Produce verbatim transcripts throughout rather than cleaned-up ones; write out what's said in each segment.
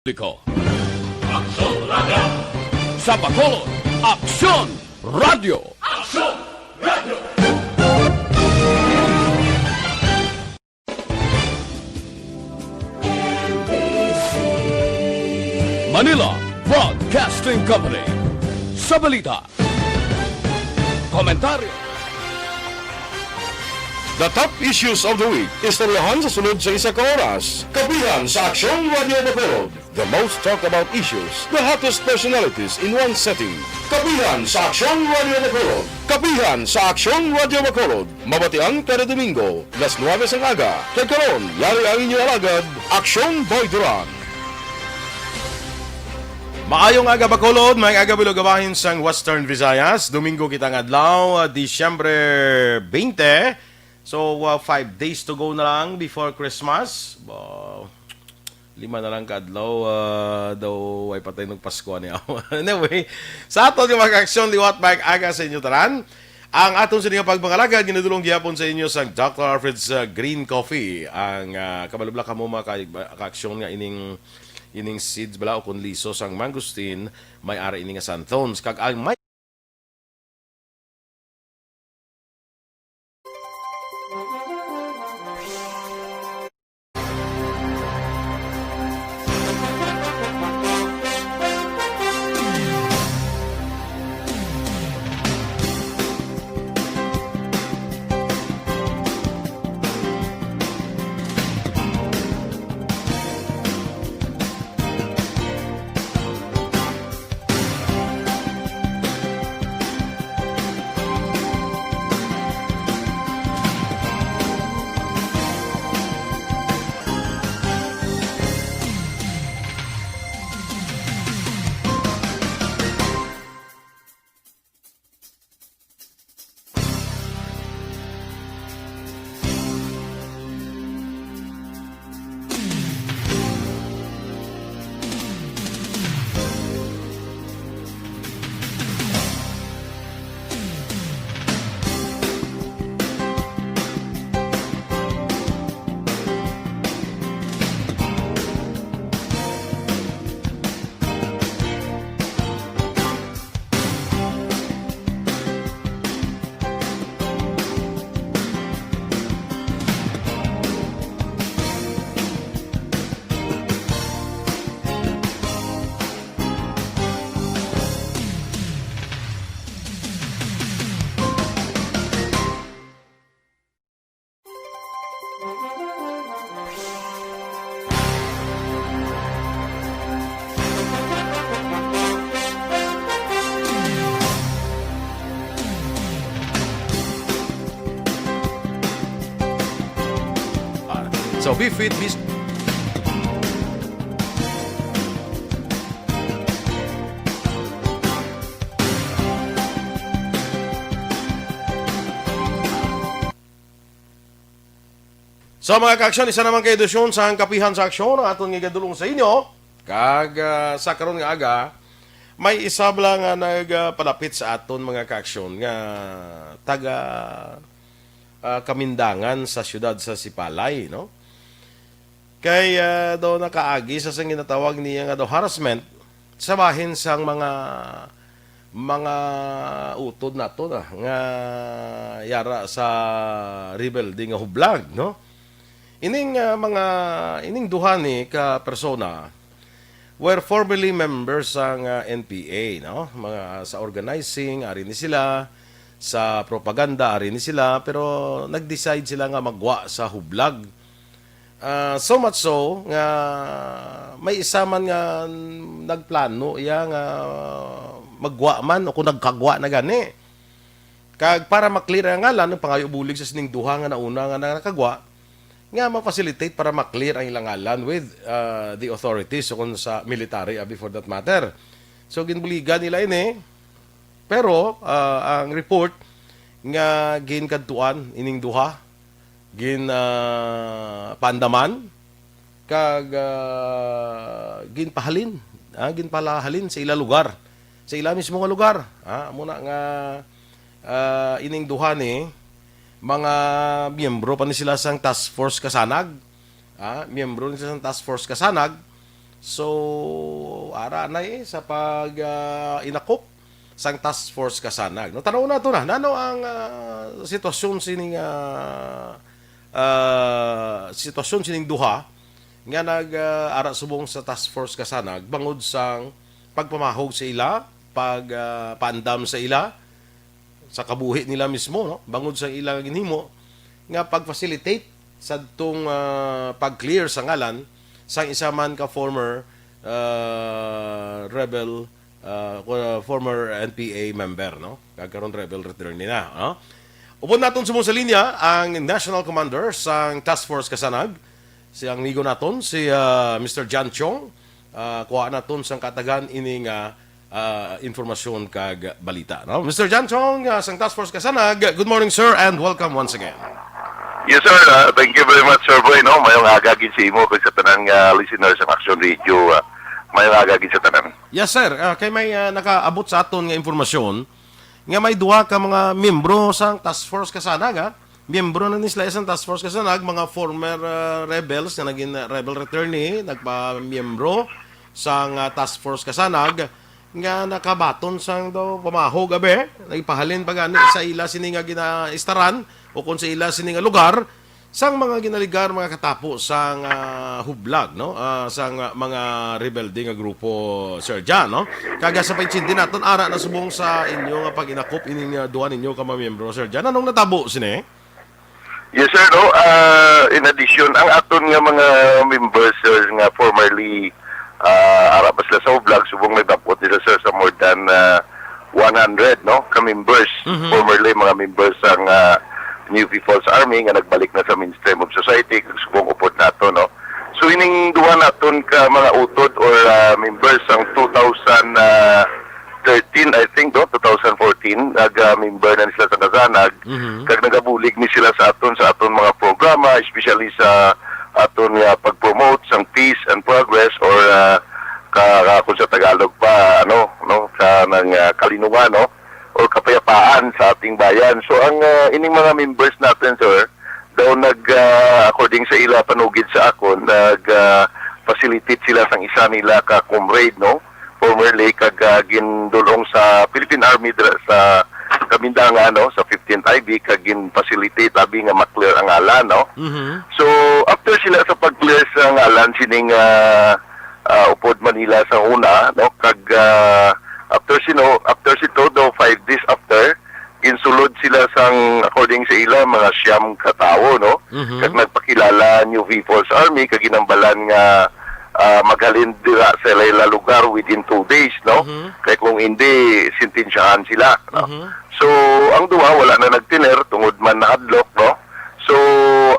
Publiko. Aksyon Radio! Sa Bacolod, Aksyon Radio! Aksyon Radio! Manila Broadcasting Company. Sa balita, komentaryo, the top issues of the week, istoryahan sa sunod sa isa ka oras. Kapihan sa Aksyon Radio Bacolod, the most talked about issues, the hottest personalities in one setting. Kapihan sa Aksyon Radio Bacolod. Kapihan sa Aksyon Radio Bacolod. Mabatian kada Domingo, las nuwebe sang aga. Kag karon, yari ang inyo alagad, Aksyon Boy Duran. Maayong aga, Bacolod. Maayong aga, Bilog, bahin sang Western Visayas. Domingo kita nga adlaw, ah, Disyembre twenty. So, ah, five days to go na lang before Christmas. Ba, lima na lang ka adlaw, ah, daw ay patay ng Pasko niya. Anyway, sa aton nga mga aksyon, liwat, maayong aga sa inyo tanan. Ang aton sini nga pagpangalagad ginadulong gihapon sa inyo sang Doctor Alfred's, ah, Green Coffee. Ang, ah, kabalubla kamo mga ka-, kaaksyon nga ining, ining seeds bala o kon liso sang mangosteen, may ara ini nga xanthones. Kag ang may So, be fit, be So, mga kaaksyon, isa naman ka edisyon sa Kapihan sa Aksyon ang aton nga igadulong sa inyo. Kag, ah, sa karon nga aga, may isa bala nga nagpalapit sa aton, mga kaaksyon, nga taga, ah, Kamindangan sa siyudad sa Sipalay, no? Kay, ah, daw nakaagi sa sang ginatawag niya nga daw harassment sa bahin sang mga, mga utod nato na nga yara sa rebuilding nga hublag, no? Ining, ah, mga, ining duha ni ka persona were formerly members sang, ah, N P A, no? Mga sa organizing, ari ni sila, sa propaganda, ari ni sila, pero nag-decide sila nga magwa sa hublag. Ah, so much so nga may isa man nga nagplano iya nga magwa man o kung nagkagwa na gani. Kag para ma-clear ang ngalan, ang pangayo bulig sa sining duha nga nauna nga nakagwa, nga ma-facilitate para ma-clear ang ilang ngalan with, ah, the authorities o kung sa military, abi, for that matter. So, ginbuligan nila ini. Pero, ah, ang report nga ginkadtuan ining duha, gin, ah, paandaman, kag, ah, ginpahalin, ah, ginpalahalin sa ila lugar, sa ila mismo nga lugar. Ah, amo na nga, ah, ining duha ni mga miyembro pa ni sila sang Task Force Kasanag. Ah, miyembro ni sila sang Task Force Kasanag. So, ara na eh, sa pag, ah, inakop sang Task Force Kasanag. No, tanaw nato na, nano ang, ah, sitwasyon sining, ah, ah, sitwasyon sining duha nga nag, ah, ara subong sa Task Force Kasanag bangod sang pagpamahog sa ila, pag, ah, paandam sa ila, sa kabuhi nila mismo, no? Bangod sa ilang ginhimo nga pag-facilitate sa tong, ah, pag-clear sa ngalan sang isa man ka former, ah, rebel, ah, ko- former N P A member, no? Kag karon rebel returnee na, no? Upod naton subong sa linya ang National Commander sang Task Force Kasanag, si ang amigo naton, si, ah, Mister John Chong. Ah, kuha naton sang katagan ini nga, ah, informasyon kag balita, no? Mister John Chong, ah, sang Task Force Kasanag, good morning, sir, and welcome once again. Yes, sir. Ah, thank you very much, Sir Boy, no? Mayong aga gid sa imo kag sa tanan nga listeners sa Action Radio. Ah, mayong aga gid sa tanan. Yes, sir. Ah, kay may, ah, nakaabot sa aton nga impormasyon nga may duha ka mga miyembro sang Task Force Kasanag, ha? Miyembro na ni sila sang Task Force Kasanag, mga former, ah, rebels nga naging, ah, rebel returnee, nagpamiyembro sang, ah, Task Force Kasanag, nga nakabaton sang daw pamahog, abi, nagpahalin pa gani sa ila sini nga ginaistaran o kung sa ila sini nga lugar, sang mga ginaligar, mga katapo sang, ah, hublag, no? Ah, sang, ah, mga rebelde nga grupo, Sir John, no? Kag sa paintindi naton, ara na subong sa inyo nga pag-inakop ining, ah, duha ninyo ka mga miyembro, Sir John. Anong natabo sini? Yes, sir, no? Ah, in addition, ang aton nga mga members, sir, nga formerly, ah, ara pa sila sa hublag, subong may dapot nila, sir, sa more than, ah, one hundred, no, ka members, Mhm. formerly mga members sang, ah, New People's Army nga nagbalik na sa mainstream of society, kag subong upod nato, no. So, ining duha naton ka mga utod or, ah, members sang two thousand, ah, thirteen, I think, no, two thousand fourteen, nag, ah, member na ni sila sa Kasanag, Mhm. kag nagabulig ni sila sa aton, sa aton mga programa, especially sa aton nga pag-promote sang peace and progress or, ah, ka, ka, kung sa Tagalog pa, ano, no, kanang, ah, kalinungan, no, or kapayapaan sa ating bayan. So, ang, ah, ining mga members natin, sir, daw nag, ah, according sa ila panugid sa akon, nag, ah, facilitate sila sang isa nila ka comrade, no, formerly kag, ah, gindulong sa Philippine Army dira sa Kabindangan, no, sa fifteenth I B, kag gin-facilitate abi nga ma-clear ang ngalan, no. Mhm. So, after sila sa pag-clear sa ngalan sining, ah, ah, upod Manila sa una, no, kag, ah, after sino, after sito daw five days after, ginsulod sila sang, according sa ila, mga siyam ka tawo, no? Mhm. Kag nagpakilala New People's Army, kag ginambalan nga, ah, maghalin dira sa ila lugar within two days, no? Mhm. Kay kung hindi, sentensyahan sila, no? Mhm. So, ang duha wala na nagtener tungod man nahadlok, no? So,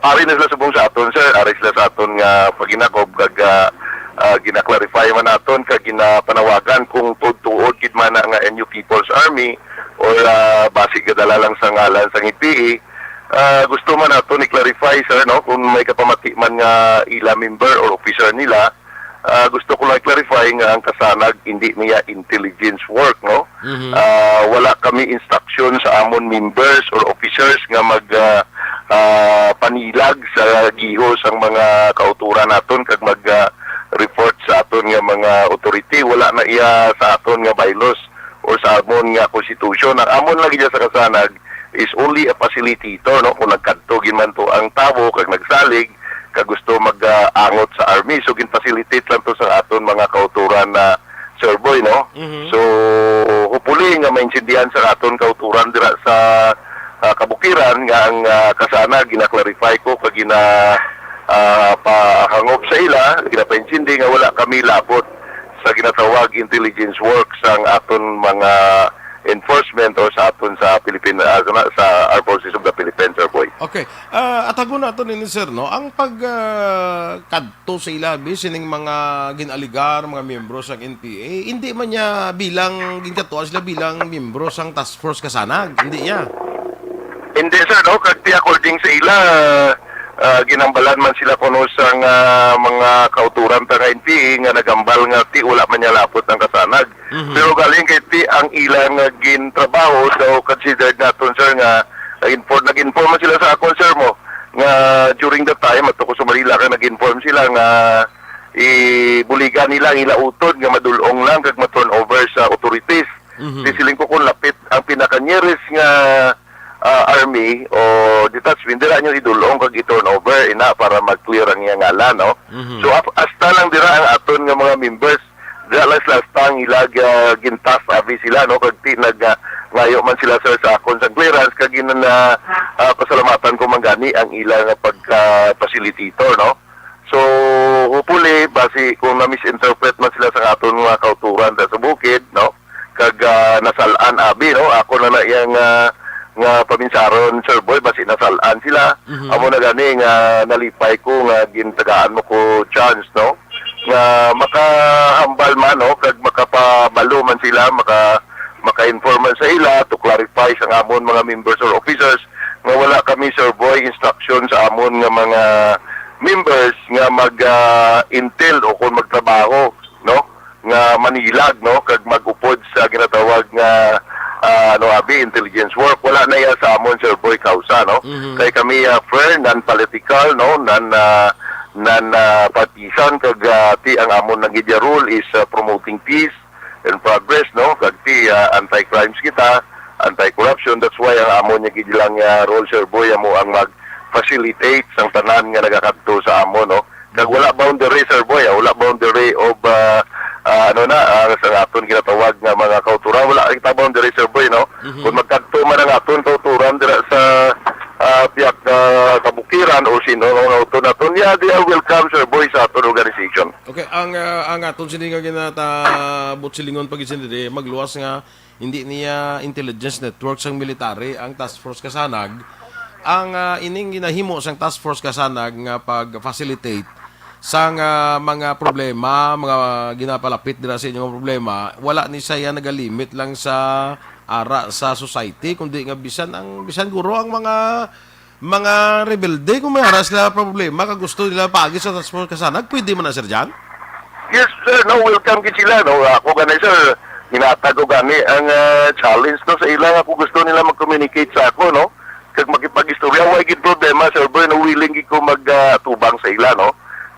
ari na sila subong sa aton, sir. Ari sila sa aton nga paginakob kag, ah, ah, gina-clarify man naton kag ginapanawagan kung tuod-tuod gid man na nga New People's Army or, ah, basi gadala lang sa ngalan sa N P A. Ah, gusto man naton i-clarify, sir, no, kung may kapamati man nga ila member or officer nila, ah, gusto ko lang clarify nga ang Kasanag hindi niya intelligence work, no? Mhm. Ah, wala kami instruction sa amon members or officers nga mag, ah, ah, panilag sa gihos ang mga kauturan naton kag mag, ah, report sa aton nga mga authority. Wala na iya sa aton nga bylaws or sa amon nga constitution. Ang amon lagi dyan sa Kasanag is only a facilitator, no? Kung nagkadto gid man to ang tawo kag nagsalig, kag gusto mag, ah, angot sa army. So, gin-facilitate lang to sa aton mga kauturan na, Sir Boy, no? Mhm. So, hopefully nga maintindihan sa aton kauturan dira sa, ah, kabukiran nga ang, ah, Kasanag gina-clarify ko kag gina, ah, pahangop sa ila, ginapaintindi nga wala kami labot sa ginatawag intelligence work sang aton mga enforcement or sa aton sa Philippine, ah, sa, sa Armed Forces of the Philippines, Sir Boy. Okay. Ah, atagon nato nini, sir, no? Ang pag, ah, kadto sa ila, bi, sining mga gin-alegar, mga miyembro sang N P A, hindi man niya bilang, ginkatuan sila bilang miyembro sang Task Force Kasanag. Hindi niya. Hindi, sir, no? Kag ti according sa ila, ah, ginambalan man sila kuno sang, ah, mga kauturan ta nga N P A nga nagambal nga ti wala man niya labot ang Kasanag. Mhm. Pero galing kay ti ang ila nga gintrabaho daw considered naton, sir, nga nag-inform, nag-inform man sila sa akon, sir, mo, nga during the time ato ko sa Manila kay nag-inform sila nga ibuligan nila ang ila utod nga madul-ong lang kag ma-turn over sa authorities. Mhm. Di siling ko kung lapit ang pinaka-nearest nga, ah, army o detachment, dira nyo idul-ong kag i-turn over, ina, para mag-clear ang iyang ngalan, no? Mhm. So, ap-, hasta lang dira ang aton nga mga members, dira lang sila hasta ang ila, ah, gintas, abi sila, no? Kag ti-, nag, ah, ngayo man sila, sir, sa akon sa clearance, kag gin-, ah, ah, pasalamatan ko man gani ang ila nga pagka-facilitator, no? So, hopefully, basi kung na-misinterpret man sila sa aton mga kauturan sa bukid, no? Kag, ah, nasal-an, abi, no? Ako na na iyang, ah, nga paminsaron, Sir Boy, basi nasal-an sila. Mhm. Amo na gani nga nalipay ko nga gintagaan mo ko chance, no? Nga makahambal man, no? Kag makapabalo man sila, maka-, maka-inform man sa ila to clarify sa amon mga members or officers nga wala kami, Sir Boy, instruction sa amon nga mga members nga mag, ah, intel o kung magtrabaho, no, nga manilag, no, kag mag-upod sa ginatawag nga, ah, ano, abi, intelligence work. Wala na iya sa amon, Sir Boy, kausa, no? Mhm. Kay kami, ah, fair, non-political, no, non, ah, non, ah, partisan, kag, ah, ti ang amon nga gid rule is, ah, promoting peace and progress, no? Kag ti, ah, anti-crimes kita, anti-corruption. That's why ang amon nga gid lang, ah, role, Sir Boy, amo ang mag-facilitate sang tanan nga nagakadto sa amon, no? Kag wala boundary, Sir Boy, ah, wala boundary of, ah, ah, ano na, ah, sa aton ginatawag nga mga kauturan. Wala kita boundary, Sir Boy, no? Mhm. Kung magkadto man ang aton kauturan dira sa, ah, pihak, ah, kabukiran o sino, no, nga uton naton, yeah, they are welcome, Sir Boy, sa aton organization. Okay, ang, ah, ang aton sini nga ginatabot silingon pag sini di, magluwas nga hindi niya intelligence network sang military ang Task Force Kasanag. Ang, ah, ining ginahimo sang Task Force Kasanag nga pag-facilitate sang, ah, mga problema, mga ginapalapit dira sa inyo nga problema, wala ni siya nagalimit lang sa ara sa society, kundi nga bisan ang, bisan guro ang mga mga rebelde, kung may ara sila problema, kag gusto nila paagi sa Task Force Kasanag, pwede man na, Sir John? Yes, sir. No, welcome gid sila, no. Ako gani, sir, hinatag ko gani ang, ah, challenge, no, sa ila nga kung gusto nila mag-communicate sa ako, no, kag makipag-istorya, way gid problema, Sir Boy, no, willing gid ko mag, ah, tubang sa ila, no.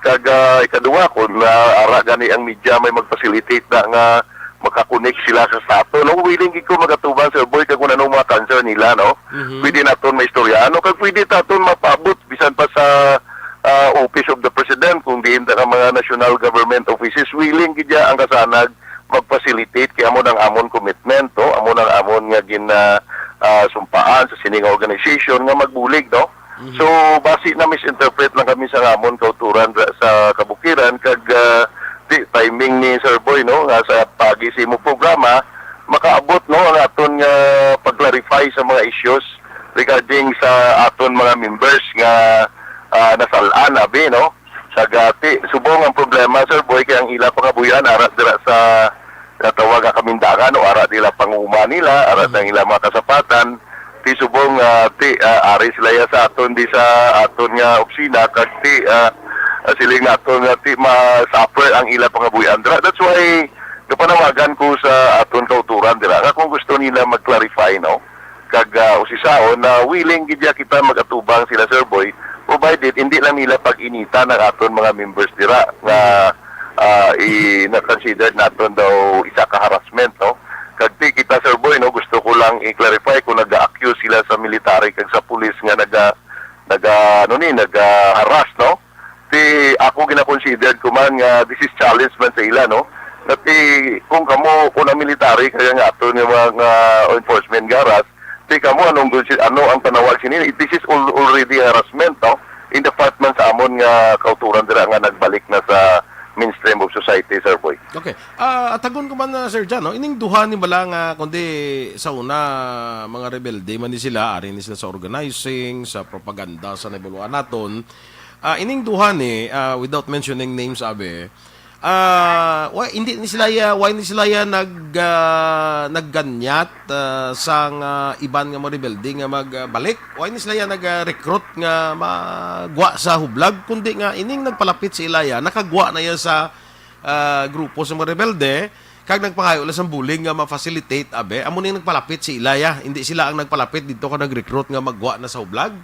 Kag, ah, ikaduha, kung, ah, ara gani ang media may mag-facilitate na nga makakonek sila sa stato, no? Willing gid ko magatubang, Sir Boy, kag kung anong mga concern nila, no? Mhm. Pwede naton maistorya, ano? Kag pwede taton mapaabot bisan pa sa, ah, Office of the President, kung diin ta ka mga national government offices, willing gid ya ang Kasanag mag-facilitate kay amo nang amon commitment, no? Amo nang amon nga gin, ah, ah, sumpaan sa sining organization nga magbulig, no? Mhm. So, basi na misinterpret lang kami sa amon kauturan ra-, sa kabukiran kag, ah, di, timing ni Sir Boy, no, nga sa pagi sa imong programa makaabot, no, ang aton nga pag-clarify sa mga issues regarding sa aton mga members nga, ah, nasal-an, abi, no? Kag, ah, ti, subong ang problema, Sir Boy, kay ang ila pangabuhian ara dira sa natawag nga kamindangan o ara nila panguman nila, ara Mhm. ang ila mga kasapatan. Ti subong, ah, ti, ah, ari sila ya sa aton di sa aton nga opisina, kag ti, ah, ah, siling naton nga ti ma-suffer ang ila pangabuhian dira. That's why gapanawagan ko sa aton kauturan dira nga kung gusto nila mag-clarify, no, kag, ah, usisaon na willing gid ya kita mag-atubang sila, Sir Boy, provided hindi lang nila pag-initan ang aton mga members dira nga, ah, i-, na-consider naton daw isa ka harassment, no? Kag ti kita, Sir Boy, no, gusto ko lang i-clarify kung naga-accuse sila sa military kag sa pulis nga naga-, naga-, ano ni, naga-harass, no? Ti ako gina-consider ko man nga this is challenge man sa ila, no? Nga ti kung kamo, kung ang military kag ang aton nga mga enforcement garas, ti kamo, anong gun-, ano ang panawag sini? This is al-, already harassment, no? In the fact man sa amon nga kauturan dira nga nagbalik na sa mainstream of society, Sir Boy. Okay. Ah, atagon ko man, ah, Sir John, no? Ining duha ni bala nga, kundi sa una, mga rebelde man ni sila, ari ni sila sa organizing, sa propaganda, sa nabuluan naton. Ah, ining duha ni, ah, without mentioning names, abi, ah, wa-, hindi ni sila ya, why ni sila ya nag, ah, nagganyat, ah, sang, ah, iban nga mga rebelde nga magbalik? Why ni sila ya nag-recruit nga magwa sa hublag? Kundi nga ining nagpalapit sa ila ya, nakagwa na ya sa, ah, grupo sa mga rebelde, kag nagpangayo lang sang bulig nga ma-facilitate, abi. Amo ning nagpalapit sa ila ya. Hindi sila ang nagpalapit dito kag nag-recruit nga magwa na sa hublag.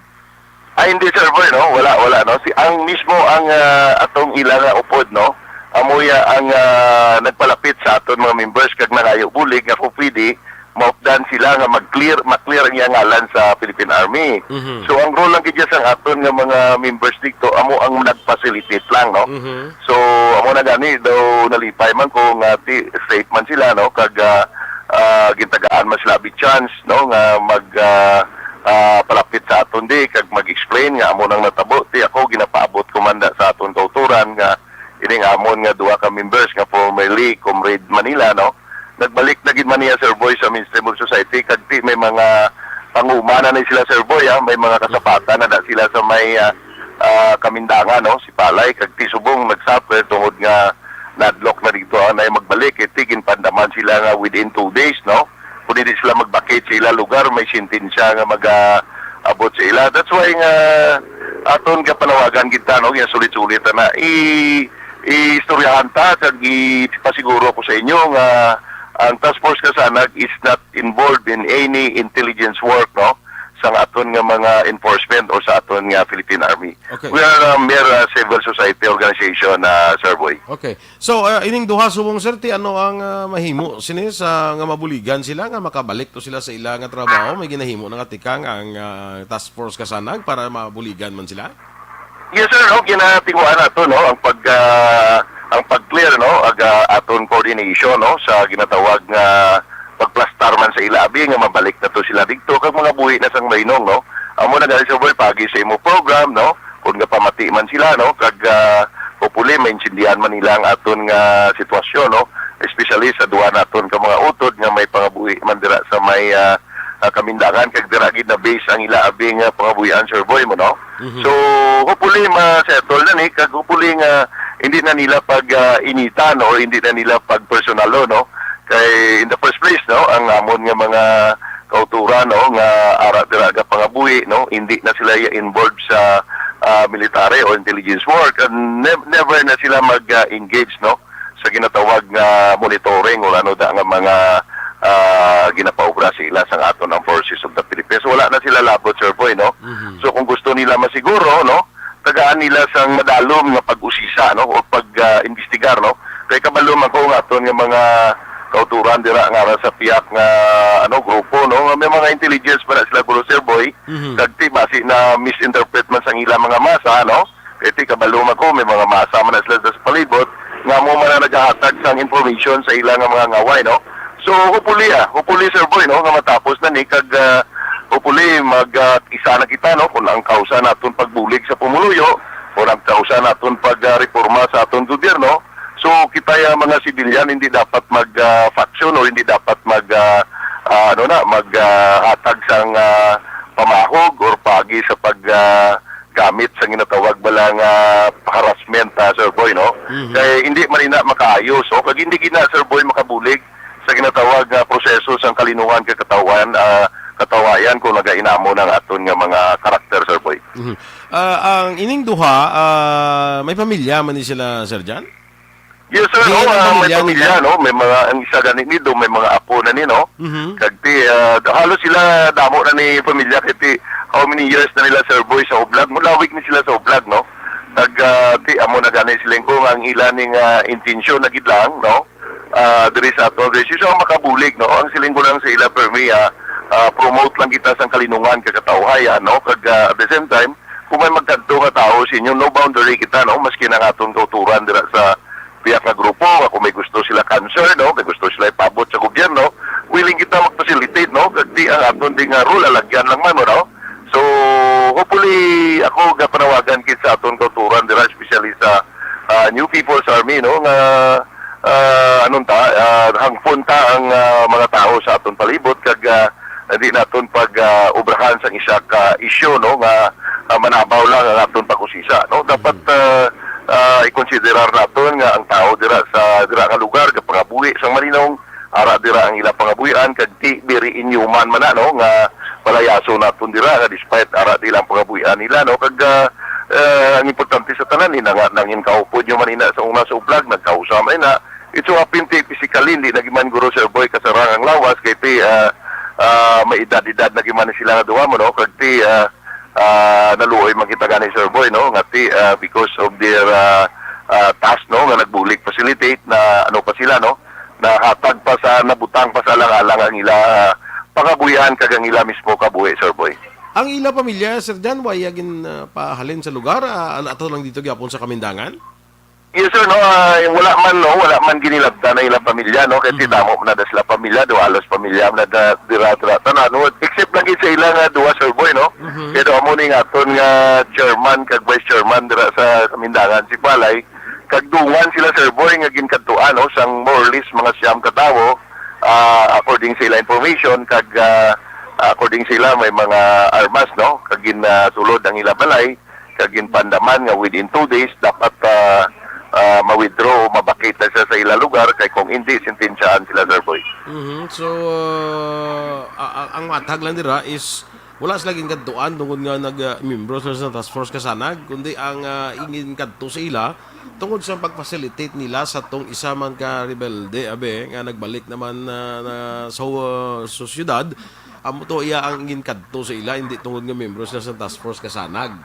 Ah, hindi, Sir Boy, no? Wala, wala, no? Si, ang mismo ang, ah, atong ila nga upod, no? Amo ya ang, ah, nagpalapit sa aton mga members kag nangayo bulig nga kung pwede, maupdan sila nga mag-clear, ma-clear ang iyang ngalan sa Philippine Army. Mhm. So, ang role lang gid sang aton nga mga members dito, amo ang nag-facilitate lang, no? Mhm. So, amo na gani daw nalipay man ko nga ti-, safe man sila, no? Kag, ah, ah, gintagaan man sila big chance, no? Nga mag, ah, ah, palapit sa aton di, kag mag-explain nga amo nang natabo. Ti ako, ginapaabot ko man da sa aton kauturan nga ining amon nga duha ka members nga formerly Comrade Manila, no? Nagbalik na gid man niya, Sir Boy, sa mainstream of society, kag ti may mga panguma na ni sila, Sir Boy, ah. May mga kasapatan na da sila sa may, ah, ah, Kamindangan, no? Si Palay, kag ti subong nag-suffer tungod nga nadlok na dito, ah, na magbalik, eh, ti ginpandaman sila nga within two days, no? Kung hindi sila magbakit sa ila lugar, may sentensya nga mag, ah, abot sa ila. That's why nga aton kapanawagan kita, no, nga sulit-sulit na i-, istoryahan ta kag ipasiguro ko sa inyo nga ang Task Force Kasanag is not involved in any intelligence work, no, sa aton nga mga enforcement o sa aton nga Philippine Army. Okay. We are a mere, uh, civil society organization, uh, Sir Boy. Okay. So, uh, ining duha subong, sir, ti ano ang, uh, mahimo sini sa nga mabuligan sila nga makabalik to sila sa ila nga trabaho? May ginahimo na nga tikang ang, uh, Task Force Kasanag para mabuligan man sila? Yes, sir. No, ginatinguhan nato, no, ang pag, ah, ang pag-clear, no, ag, ah, aton coordination, no, sa ginatawag nga pagplastar man sa ila abi nga mabalik na to sila dito kag mga buhi na sang mainong, no. Amo na gani, Sir Boy, pagi sa imo program, no, kung gapamati man sila, no, kag, ah, hopefully maintindihan man nila ang aton nga sitwasyon, no, especially sa duha naton ka mga utod nga may pangabuhi man dira sa may, ah, ah, Kamindangan, kag dira gid na-base ang ila abi nga pangabuhian, Sir Boy, mo, no? Mhm. So, hopefully ma-settle na ni, kag hopefully nga hindi na nila pag, ah, initan o hindi na nila pag personalo, no? Kay in the first place, no, ang amon nga mga kauturan, no, nga ara dira ga pangabuhi, no, hindi na sila ya involved sa, ah, military o intelligence work, and nev-, never na sila mag, ah, engage, no, sa ginatawag nga monitoring o ano da nga mga, ah, ginapaobra sa ila sang aton ang Forces of the Philippines. Wala na sila labot, Sir Boy, no? Mhm. So, kung gusto nila masiguro, no, tagaan nila sang madalom nga pag-usisa, no, o pag, ah, imbestigar, no. Kay kabalo man ko nga aton nga mga kauturan dira nga ara sa piyak nga, ano, grupo, no, nga may mga intelligence pa na sila, guro, Sir Boy, Mhm. kag ti basi na misinterpret man sang ila mga masa, no. Kay ti kabalo man ko, may mga masa man na sila sa palibot nga amo man na nagahatag sang information sa ila nga mga ngaway, no. So, hopefully, ah, hopefully, Sir Boy, no, nga matapos na ni kag, ah, hopefully mag, ah, isa na kita, no, kung ang kausa naton pagbulig sa pumuluyo, kung ang kausa naton pag, ah, reforma sa aton gobyerno. So, kita ya mga sibilyan hindi dapat mag, ah, faction o hindi dapat mag, ah, ah, ano na, mag, ah, hatag sang, ah, pamahog or pagi sa pag, ah, gamit sa ginatawag bala nga harassment, ah, Sir Boy, no? Mhm. Kay hindi man ina makaayo, so kag hindi gina, Sir Boy, makabulig sa ginatawag nga proseso sang kalinungan kag katawhan, ah, katawayan kung nagainamo na ang aton nga mga karakter, Sir Boy. Mhm. Ah, ang ining duha, ah, may pamilya man ni sila, Sir Jan? Yes, sir. Diin Oh, ang ah, may pamilya pamilya, nila? No? May mga, ang isa gani ni do, may mga apo na ni, no? Mhm. Kag ti, ah, halos sila damo na ni pamilya kay ti, how many years na nila, Sir Boy, sa Oblag? Mulawig ni sila sa Oblag, no? Kag, ah, ti, amo na gani siling ko nga ang ila ning, ah, intensyon na gid lang, no? Ah, diri sa ato, diri sa makabulig, no? Ang siling ko lang sa ila, permi, ah, ah, promote lang kita sang kalinungan kag katawhayan, no? Kag, ah, at the same time, kung may magkadto nga tao sa inyo, no boundary kita, no? Maski na ang aton kauturan dira sa piyak nga grupo, nga kung may gusto sila cancer, no? May gusto sila ipaabot sa gobyerno, willing kita mag-facilitate, no? Kag di ang aton di nga rule, alagyan lang man, no? So, hopefully, ako gapanawagan kit sa aton kauturan dira, especially sa, ah, New People's Army, no? Nga, ah, anong ta, ah, hangpon ta ang, ah, mga tao sa aton palibot, kag, ah, hindi naton pag, ah, obrahan sang isa ka issue, no, nga, ah, manabaw lang ang aton pag-usisa, no? Dapat, Mhm. ah, ah, ikonsiderar naton nga ang tao dira sa, dira nga lugar, kapangabuhi sang malinong, ara dira ang ila pangabuhian, kag di very inhuman man na, no, nga palayason naton dira, nga despite ara di lang pangabuhian nila, no, kag, ah, ah, ang importante sa tanan, ina nga, nangin kaupod nyo man ina sa una sa Oblag, nagkausa man ina, It so happen ti physically, hindi na giman guro, Sir Boy, kasarang ang lawas, kay ti, ah, ah, may edad-edad na giman sila nga duha mo, no? Kag ti, ah, Ah, naluoy man kita gani, Sir Boy, no, nga ti, ah, because of their, ah, ah, task, no, nga nagbulig facilitate na ano pa sila, no, nahatag pa sa, nabutang pa sa alang-alang ang ila, ah, pangabuhian kag ang ila mismo kabuhi, Sir Boy. Ang ila pamilya, Sir Jan, wa iya gin, ah, pahalin sa lugar, ah, ato lang dito gyapon sa Kamindangan? Yes, sir, no, ah, wala man, no, wala man ginilabtan na ilang pamilya, no, kay Mhm. damo man na sila pamilya, duha halos pamilya man na da-, dira, dira, tanan, no, except lang gid sa ila nga duha, Sir Boy, no, Mhm. Pero amo ni nga aton nga chairman kag vice chairman dira sa Kamindangan, si Palay, kag dungan sila, Sir Boy, nga ginkadtuan, no, sang more or less mga siyam ka tawo, ah, according sa ila information, kag, ah, according sa ila, may mga armas, no, kag gin, ah, sulod ang ila balay, kag ginpandaman nga within two days dapat, ah, ah, ma-withdraw o mabakit na siya sa ila lugar, kay kung hindi, sentensyahan sila, Sir Boy. Mhm. So, uh, a-, a-, ang matag lang dira is wala sila ginkadtuan tungod nga nag, uh, membro sila sa Task Force Kasanag, kundi ang, uh, ginkadto sa ila tungod sa pag-facilitate nila sa tong isa man ka rebelde, abi, nga nagbalik naman na, na sa, uh, sa syudad. Amo to iya ang ginkadto sa ila, hindi tungod nga membro sila sa Task Force Kasanag.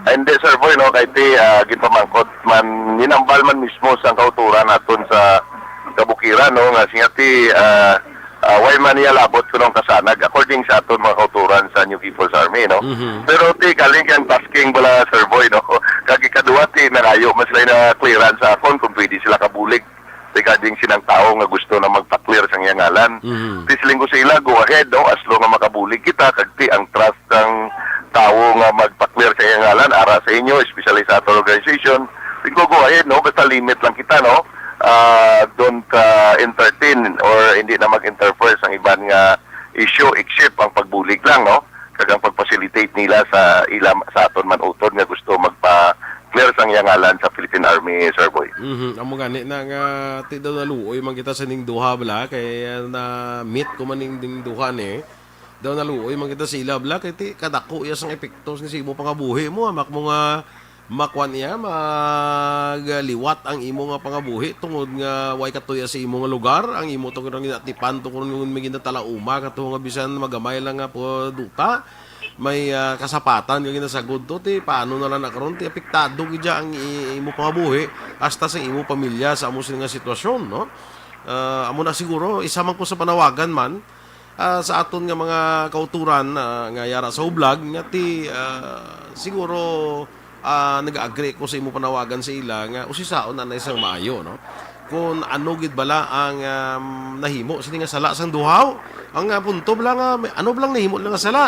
Ay, hindi, Sir Boy, no, kay ti, ah, ginpamangkot man, ninambal man mismo sang kauturan naton sa kabukiran, no, nga siya ti, ah, ah, way man niya labot kuno ang Kasanag, according sa aton mga kauturan sa New People's Army, no. Mhm. Pero ti, kaling kang tasking bala, Sir Boy, no, kag ikaduha ti, nangayo man sila na clearance sa akon kung pwede sila kabulig regarding sinang tawo nga gusto na magpa-clear sang iyang ngalan. Mhm. Ti siling ko sa ila, go ahead, no, as long nga makabulig kita, kag ti ang trust sang tawo nga magpa-clear sa iyang ngalan, ara sa inyo, especially sa aton organization, ti go, go ahead, no, basta limit lang kita, no. Ah, don't, ah, entertain or hindi na mag-interfere sa iban nga issue except ang pagbulig lang, no, kag ang pag-facilitate nila sa ila, sa aton man utod nga gusto magpa-clear sang iyang ngalan sa Philippine Army, Sir Boy. Mhm. Amo gani na nga, ti daw naluoy man kita sa ning duha bala, kay, ah, na-meet ko man ning, ning duha ni. Daw naluoy man kita sa ila bala, kay ti kadako iya sang epekto sa imo pangabuhi mo, amak mo nga makuan iya, magliwat ang imo nga pangabuhi tungod nga way katuya sa imo nga lugar, ang imo tungod nga ginatipan, tungod nga may ginatalauma, kato nga bisan magamay lang nga po duta, may, ah, kasapatan nga ginasagod to, ti paano na lang na karon, ti apektado gid ang i-, imo pangabuhi, hasta sa imo pamilya sa amo sini nga sitwasyon, no? Ah, amo na siguro, isa man ko sa panawagan man, ah, sa aton nga mga kauturan, ah, nga yara sa hublag, nga ti, ah, siguro, ah, nag-agree ko sa imo panawagan sa ila nga usisaon na na isang maayo, no? Kung ano gid bala ang, um, nahimo sini nga sala sang duhaw, ang, ah, punto bala nga, may, ano bala ang nahimo nila nga sala?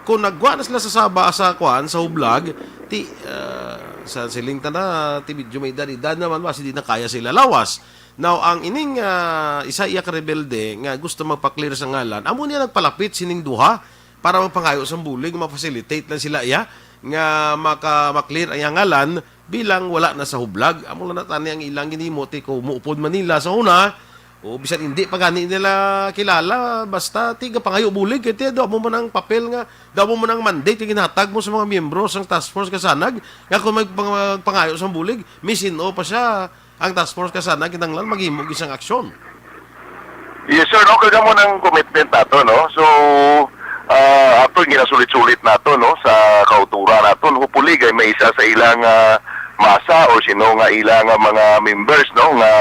Kung nagwa na sila sa saba, sa kuan, sa hublag, ti, ah, sa siling ta na, ti medyo may edad-edad naman, basi di na kaya sila lawas. Now, ang ining, ah, isa iya ka rebelde nga gusto magpa-clear sa ngalan, amo niya nagpalapit sining duha para magpangayo sang bulig, ma-facilitate lang sila iya nga maka-, ma-clear ang iyang ngalan bilang wala na sa hublag. Amo lang na tani ang ilang ginhimo, ti ko muupod man nila sa una, o bisan hindi pa gani nila kilala, basta ti gapangayo bulig, kay ti daw mo man ang papel nga, daw mo man ang mandate nga ginhatag mo sa mga miyembro sang Task Force Kasanag, nga kung may pang-, pangayo sang bulig, misin-o pa siya, ang task force ka sana kinahanglan maghimo gid sang aksyon. Yes, sir, no, kag amo nang commitment nato, no. So, ah, ato ginasulit-sulit nato, no, sa kauturan nato. Hopefully kay may isa sa ilang, ah, masa or sino nga ila nga mga members, no, nga,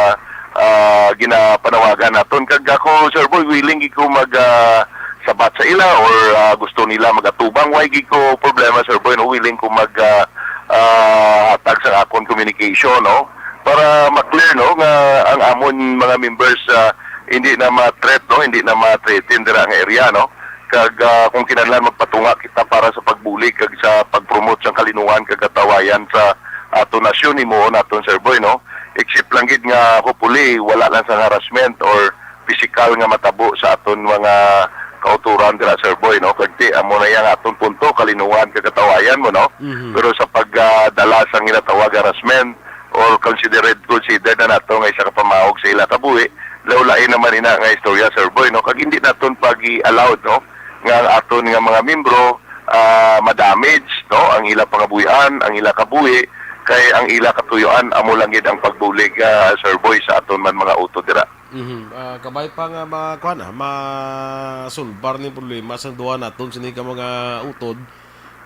ah, ginapanawagan naton. Kag ako, Sir Boy, willing gid ko mag, ah, sabat sa ila or, ah, gusto nila magatubang. Way gid ko problema, Sir Boy, no, willing ko mag, ah, ah, hatag sa akon communication, no, para ma-clear, no, nga ang amon mga members, ah, hindi na ma-threat, no, hindi na ma-threaten dira nga area, no. Kag, ah, kung kinahanglan, magpatunga kita para sa pagbulig kag sa pag-promote sang kalinuhan kag katawayan sa aton nasyon, himuon naton, Sir Boy, no. Except lang gid nga, hopefully, wala lang sa harassment or pisikal nga matabo sa aton mga kauturan dira, Sir Boy, no? Kag ti, amo na yang aton punto, kalinuhan kag katawayan mo, no? Mhm. Pero sa pagdala sang ginatawag harassment or considered, considered na nato nga isa ka pamahog sa ila kabuhi, laulain naman ina nga istorya, Sir Boy, no? Kag hindi naton pag-i-allowed, no, nga ang aton nga mga membro, ah, ma-damage, no, ang ila pangabuhian, ang ila kabuhi, kay ang ila katuyoan amo lang gid ang pagbulig, ah, Sir Boy, sa aton man mga utod dira. Mhm. Ah, kabay pa nga ma-, kuan, ah, masulbar ning problema sa duha naton sini ka mga utod,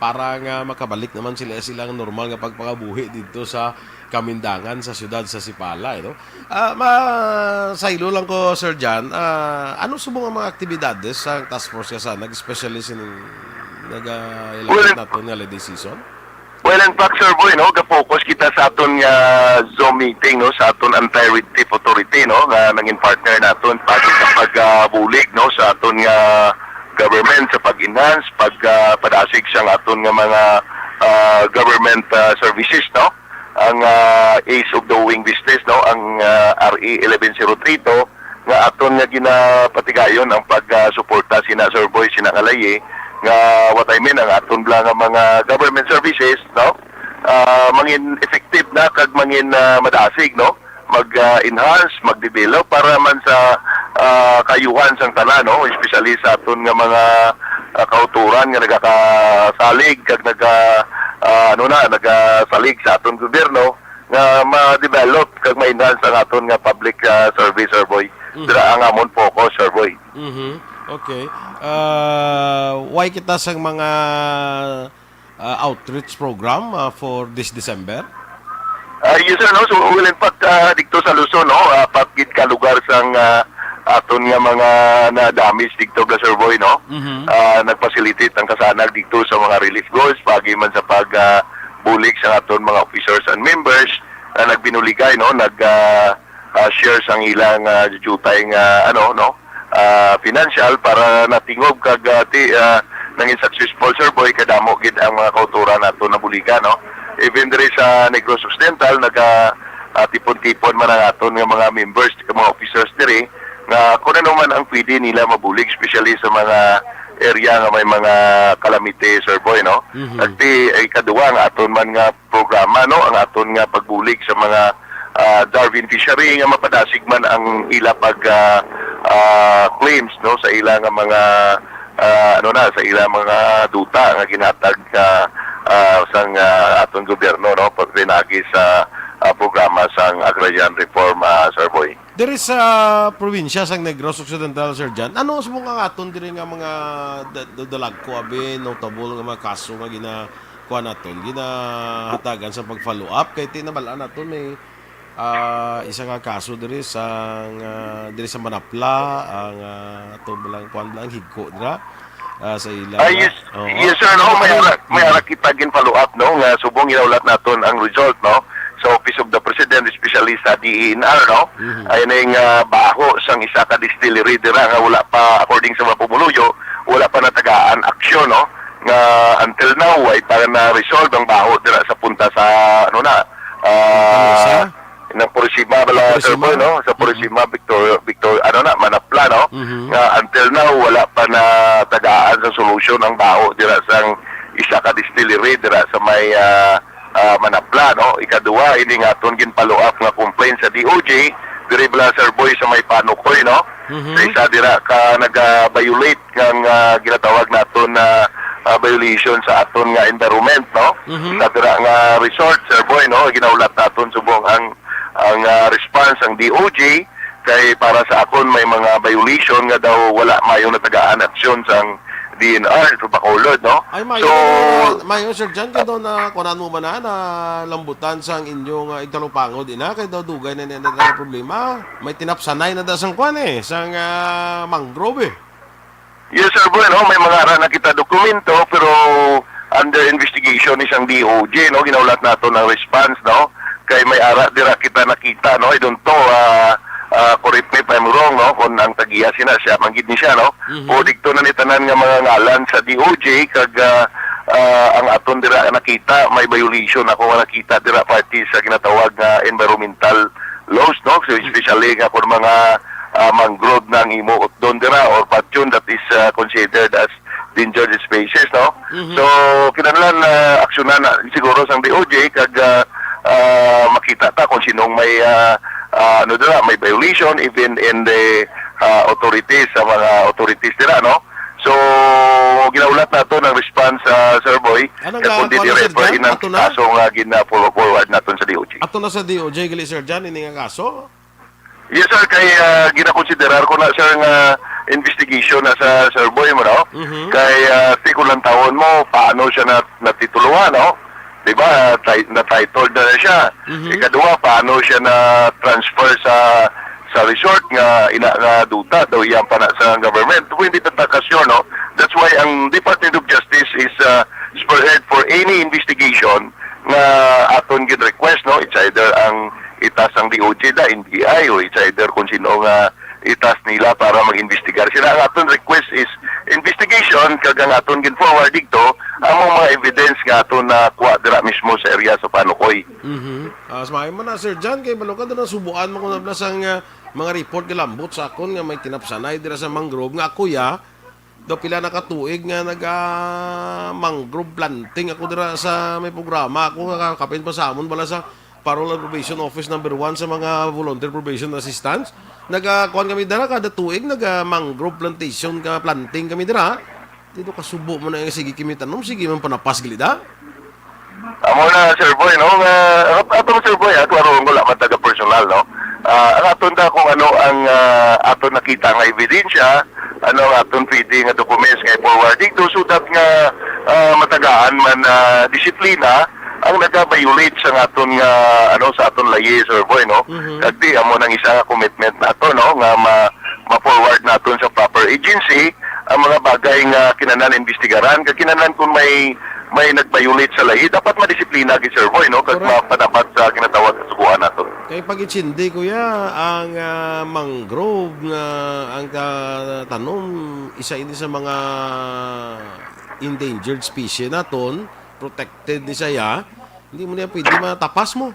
para nga makabalik naman sila sa ilang normal nga pagpangabuhi dito sa Kamindangan, sa siyudad sa Sipala, eh, no? Ah, ma-, saylo lang ko, Sir John, ah, ano subong ang mga aktibidades sa task force ka sa nag-, especially sin-, nag-, ah, Well, ilapit naton nga holiday season? Well, in fact, Sir Boy, no, ga-focus kita sa aton nga Zoom meeting, no, sa aton Anti-Red Tape Authority, no, nga nangin partner naton pati sa pagbulig, no, sa aton nga government sa pag-enhance, pag, ah, padasig sang aton nga mga, ah, government, ah, services, no, ang, ah, Ease of Doing Business, no, ang, ah, R A eleven zero three two, nga aton nga ginapatigayon ang pagsuporta sina Sir Boy, sina Kalayi, nga what I mean, ang aton bala nga mga government services, no? Ah, mangin effective na kag mangin, ah, madasig, no? Mag, ah, enhance, mag-develop para man sa, ah, kaayuhan sang tanan, no? Especially sa aton nga mga, ah, kautoran nga nagakasalig kag naga, ah, ano na, nagasalig sa aton gobyerno nga ma-develop kag ma-enhance ang aton nga public, ah, service, Sir Boy. Mhm. Dira ang amon focus, Sir Boy. Mhm. Okay. Ah, why kita sang mga, ah, outreach program, ah, for this December? Ah, yes, sir, no? So, well, in fact, ah, dito sa Luzon, no? Ah, apat gid ka lugar sang, ah, aton nga mga na-damage dito, Sir Boy, no? Mhm. Ah, nag-facilitate ang kasanag dito sa mga relief goods, pagi man sa pag, ah, bulig sa aton mga officers and members na nagbinuligay, no? Nag, ah, ah, share sang ilang, ah, jutay nga, ano, no? Ah, financial para natingob kag, ah, ti-, ah, nangin successful, Sir Boy, kadamo gid ang mga kautoran nato nabuligan, no? Even diri sa Negros Occidental, naga, ah, tipon-tipon man ang aton nga mga members, mga officers diri, nga kung ano man ang pwede nila mabulig, especially sa mga area nga may mga calamity, Sir Boy, no? Mhm. At ti, ikaduwa, ang aton man nga programa, no, ang aton nga pagbulig sa mga, ah, Darwin Fishery nga mapadasig man ang ila pag, ah, ah, claims, no, sa ila nga mga, ah, ano na, sa ila mga duta nga ginhatag, ah, ah, sang, ah, aton gobyerno, no, pag pinagi sa, ah, programa sang Agrarian Reform, ah, Sir Boy. Diri sa probinsya sang Negros Occidental, Sir John, ano sa mga aton diri nga mga da-, da-, dalagko, abi, notable nga mga kaso nga gina-, kuan naton, ginahatagan sa pag-follow up? Kay ti nabal-an naton may, ah, isa nga kaso diri sa, nga, diri sa Manapla, ang, ah, ato lang, kuan lang, higko dira, ah, sa ila. Ah, yes, Oo. yes, sir, no? May ara, may ara kita gin-follow up, no? Nga subong ginaulat naton ang result, no? Sa Office of the President, especially sa D E N R, no? Mhm. Ay na yung, ah, baho sang isa ka distillery dira nga wala pa, according sa mga pumuluyo, wala pa natagaan aksyon, no? Nga until now, way pa na-resolve ang baho dira sa punta sa, ano na, ah, Lamesa? Nang Purisima bala, Sir Purisima? Boy, no? Sa Mhm. Purisima, Victor, Victor, ano na, Manapla, no? Mhm. Nga until now, wala pa natagaan sa solusyon ang baho dira sang isa ka distillery dira sa may, ah, ah, Manapla, no? Ikaduha, ini nga aton gin-follow up nga complaint sa D O J, diri bala, Sir Boy, sa may Panukoy, no? Mhm. Sa isa dira ka naga-violate nga, ah, ginatawag naton na, ah, violation sa aton nga environment, no? Mhm. Sa dira nga resort, Sir Boy, no? Ginaulat naton subong ang, ang, ah, response ang D O J kay para sa akon may mga violation nga daw wala mayo natagaan aksyon sang D N R sa Bacolod, no? Ay, mayo, So, mayo, Sir John, kay daw na, kunan mo man na, na lambutan sang inyo nga igtalupangod, ina, kay daw dugay na, na, na, na problema. May tinapsanay na da sang kuan, eh, sang, ah, mangrove, eh. Yes, Sir Boy, no? May mga ara na kita dokumento, pero under investigation ni sang D O J, no? Ginaulat nato ng response, no? Kay may ara dira kita nakita, no? I don't know, ah, ah, correct me if I'm wrong, no? Kung ang tagiya sina, siya, manggid ni siya, no? Mhm. O dikto na ni tanan nga mga ngalan sa D O J, kag, ah, ah, ang aton dira nakita, may violation ako nga nakita dira parte sa ginatawag nga environmental laws, no? So, Mhm. especially nga kung mga, ah, mangrove na ang imo utdon dira or patyon that is, ah, considered as endangered species, no? Mhm. So, kinahanglan, ah, aksyonan na siguro sang D O J kag, ah, ah, makita ta kung sinong may, ah, ah, ano dira, may violation even in the, ah, authorities, sa mga authorities dira, no? So, ginaulat nato ng response, ah, Sir Boy, Ano kag nga, kung di ano, Sir refer Jan? inang Ato na? kaso nga gina-forward naton sa D O J. Ato na sa D O J, gali, Sir Jan, ini nga kaso? Yes, sir. Kay, ah, ginakonsiderar ko na, sir, nga investigation na sa Sir Boy mo, no? Mhm. Kay, ah, ti kung lantawon mo, paano siya na, natituluhan, no? Di ba? Ti-, na-titled na, na siya. Mhm. Ikaduha, paano siya na-transfer sa, sa resort nga ina nga duta daw iyang pana sa government? Kung hindi pa ta ka sure, no? That's why ang Department of Justice is, ah, spearhead for any investigation nga aton gin-request, no? It's either ang itas ang D O J da, N B I, o it's either kung sino nga itas nila para mag-investigar sila. Ang aton request is investigation, kag ang aton gin-forward dito, ang mga evidence nga aton nakuha dira mismo sa area sa Panukoy. Mhm. Ah, sa maayo man na, Sir John, kay balo ka doon, subuan mo ko na sang, ah, mga report nga lambot sa akon nga may tinapsanay dira sa mangrove nga ako ya, daw pila na ka tuig nga naga mangrove planting ako dira sa may programa ako nga kapin pa sa amon bala sa Parole and Probation Office number one sa mga volunteer probation assistance. Naga kuan kami dira kada tuig naga mangrove plantation ka planting kami dira. Dito kasubo mo na yung sige kimi tanom, sige man panapas gilid, ha? Amo na, Sir Boy, no? Nga, at-, atong Sir Boy, ha, klaro, wala man taga personal, no? Ah, ang aton da kung ano ang, ah, aton nakita nga ebidensya, ano ang aton pwede nga documents nga i-forward dito so that nga, ah, matagaan man, ah, disiplina ang naka-violate sa aton nga, ano, sa aton layi, Sir Boy, no? Mhm. Kag di, amo nang isa nga commitment nato, no? Nga ma-, ma-forward naton sa proper agency ang mga bagay nga kinahanglan imbestigaran, kag kinahanglan kung may, may nag-violate sa layi, dapat madisiplina gid, Sir Boy, no? Kag Correct. Mapadapat sa ginatawag nga suguan nato. Kay pag-intindi, kuya, ang, ah, mangrove nga ang katanom, isa ini sa mga endangered species naton, protected ni saya, hindi mo niya pwede matapas mo.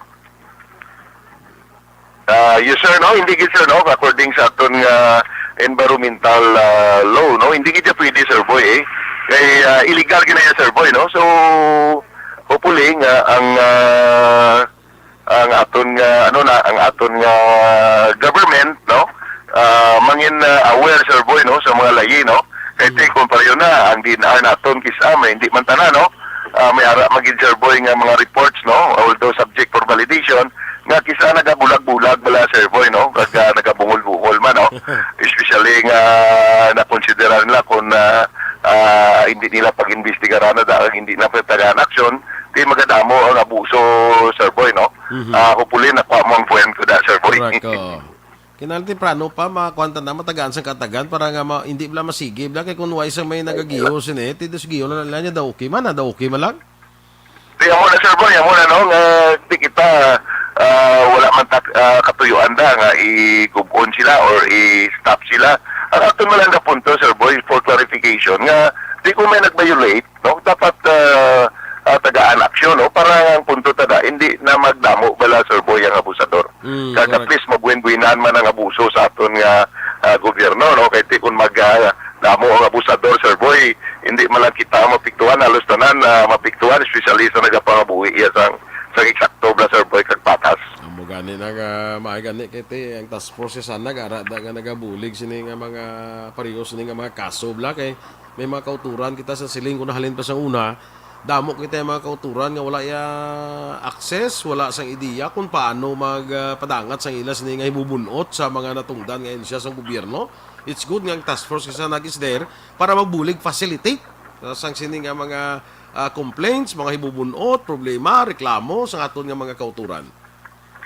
Ah, yes, sir, no? Hindi gid, sir, no? According sa aton nga environmental, ah, law, no? Hindi gid siya pwede, Sir Boy, eh. Kay, ah, illegal gid na yan, Sir Boy, no? So, hopefully nga ang, ah, ang aton nga, ano na, ang aton nga government, no? Ah, mangin, ah, aware, Sir Boy, no? Sa mga layi, no? Kay Mm. ti, kung pareho na, ang D N R naton, kis-a, may hindi man tanan, no? Ah, may ara magid, Sir Boy, nga mga reports, no? Although subject for validation, nga kis-a nagabulag-bulag bala, Sir Boy, no? Kag, ah, nagabungol-bungol man, no? Especially nga nakonsidera nila kung, ah, ah, hindi nila pag-imbestigaran na dahil hindi na pagtagaan aksyon, di magadamo ang abuso, Sir Boy, no? Mhm. Ah, hopefully, nakuha mo ang point ko da, Sir Boy. Correct, oo. Kinahanglan temprano pa, makuha ta na, matagaan sang katagan para nga ma-, hindi bala masigi bala kay kung wala sang may nagagiyo sini, ti dos giyo na lang niya, daw okay man, ah, daw okay man lang. Di, amo na, Sir Boy, amo na, no, nga di kita, ah, wala man ta, ah, katuyuan da nga i-gub-on sila or i-stop sila. Ang aton man lang na punto, Sir Boy, for clarification, nga di ko may nag-violate, no, dapat, ah, ah, tagaan aksyon, no, para ang punto tada, hindi na magdamo bala, Sir Boy, ang abusador. Mm, kag at correct. Least magwin-winan man ang abuso sa aton nga, ah, gobyerno, no? Kay ti kun mag, ah, damo ang abusador, Sir Boy, hindi man lang kita mapiktuhan, halos tanan, ah, mapiktuhan, especially sa nagapangabuhi iya sang, sang eksakto bala, Sir Boy, kag patas. Amo gani na nga, maay gani kay ti ang task force sa sana gara da nga nagabulig sini nga mga pareho sini nga mga kaso bala kay may mga kauturan kita sa siling ko nahalin pa sa una. Damo kita yung mga kauturan nga wala ya access, wala sang ideya kung paano mag, ah, padangat sang ila sini nga hibubunot sa mga natungdan nga ahensya sang gobyerno. It's good nga ang task force kasa nag is there para magbulig facilitate, ah, sang sini nga mga, ah, complaints, mga hibubunot, problema, reklamo sa aton nga mga kauturan.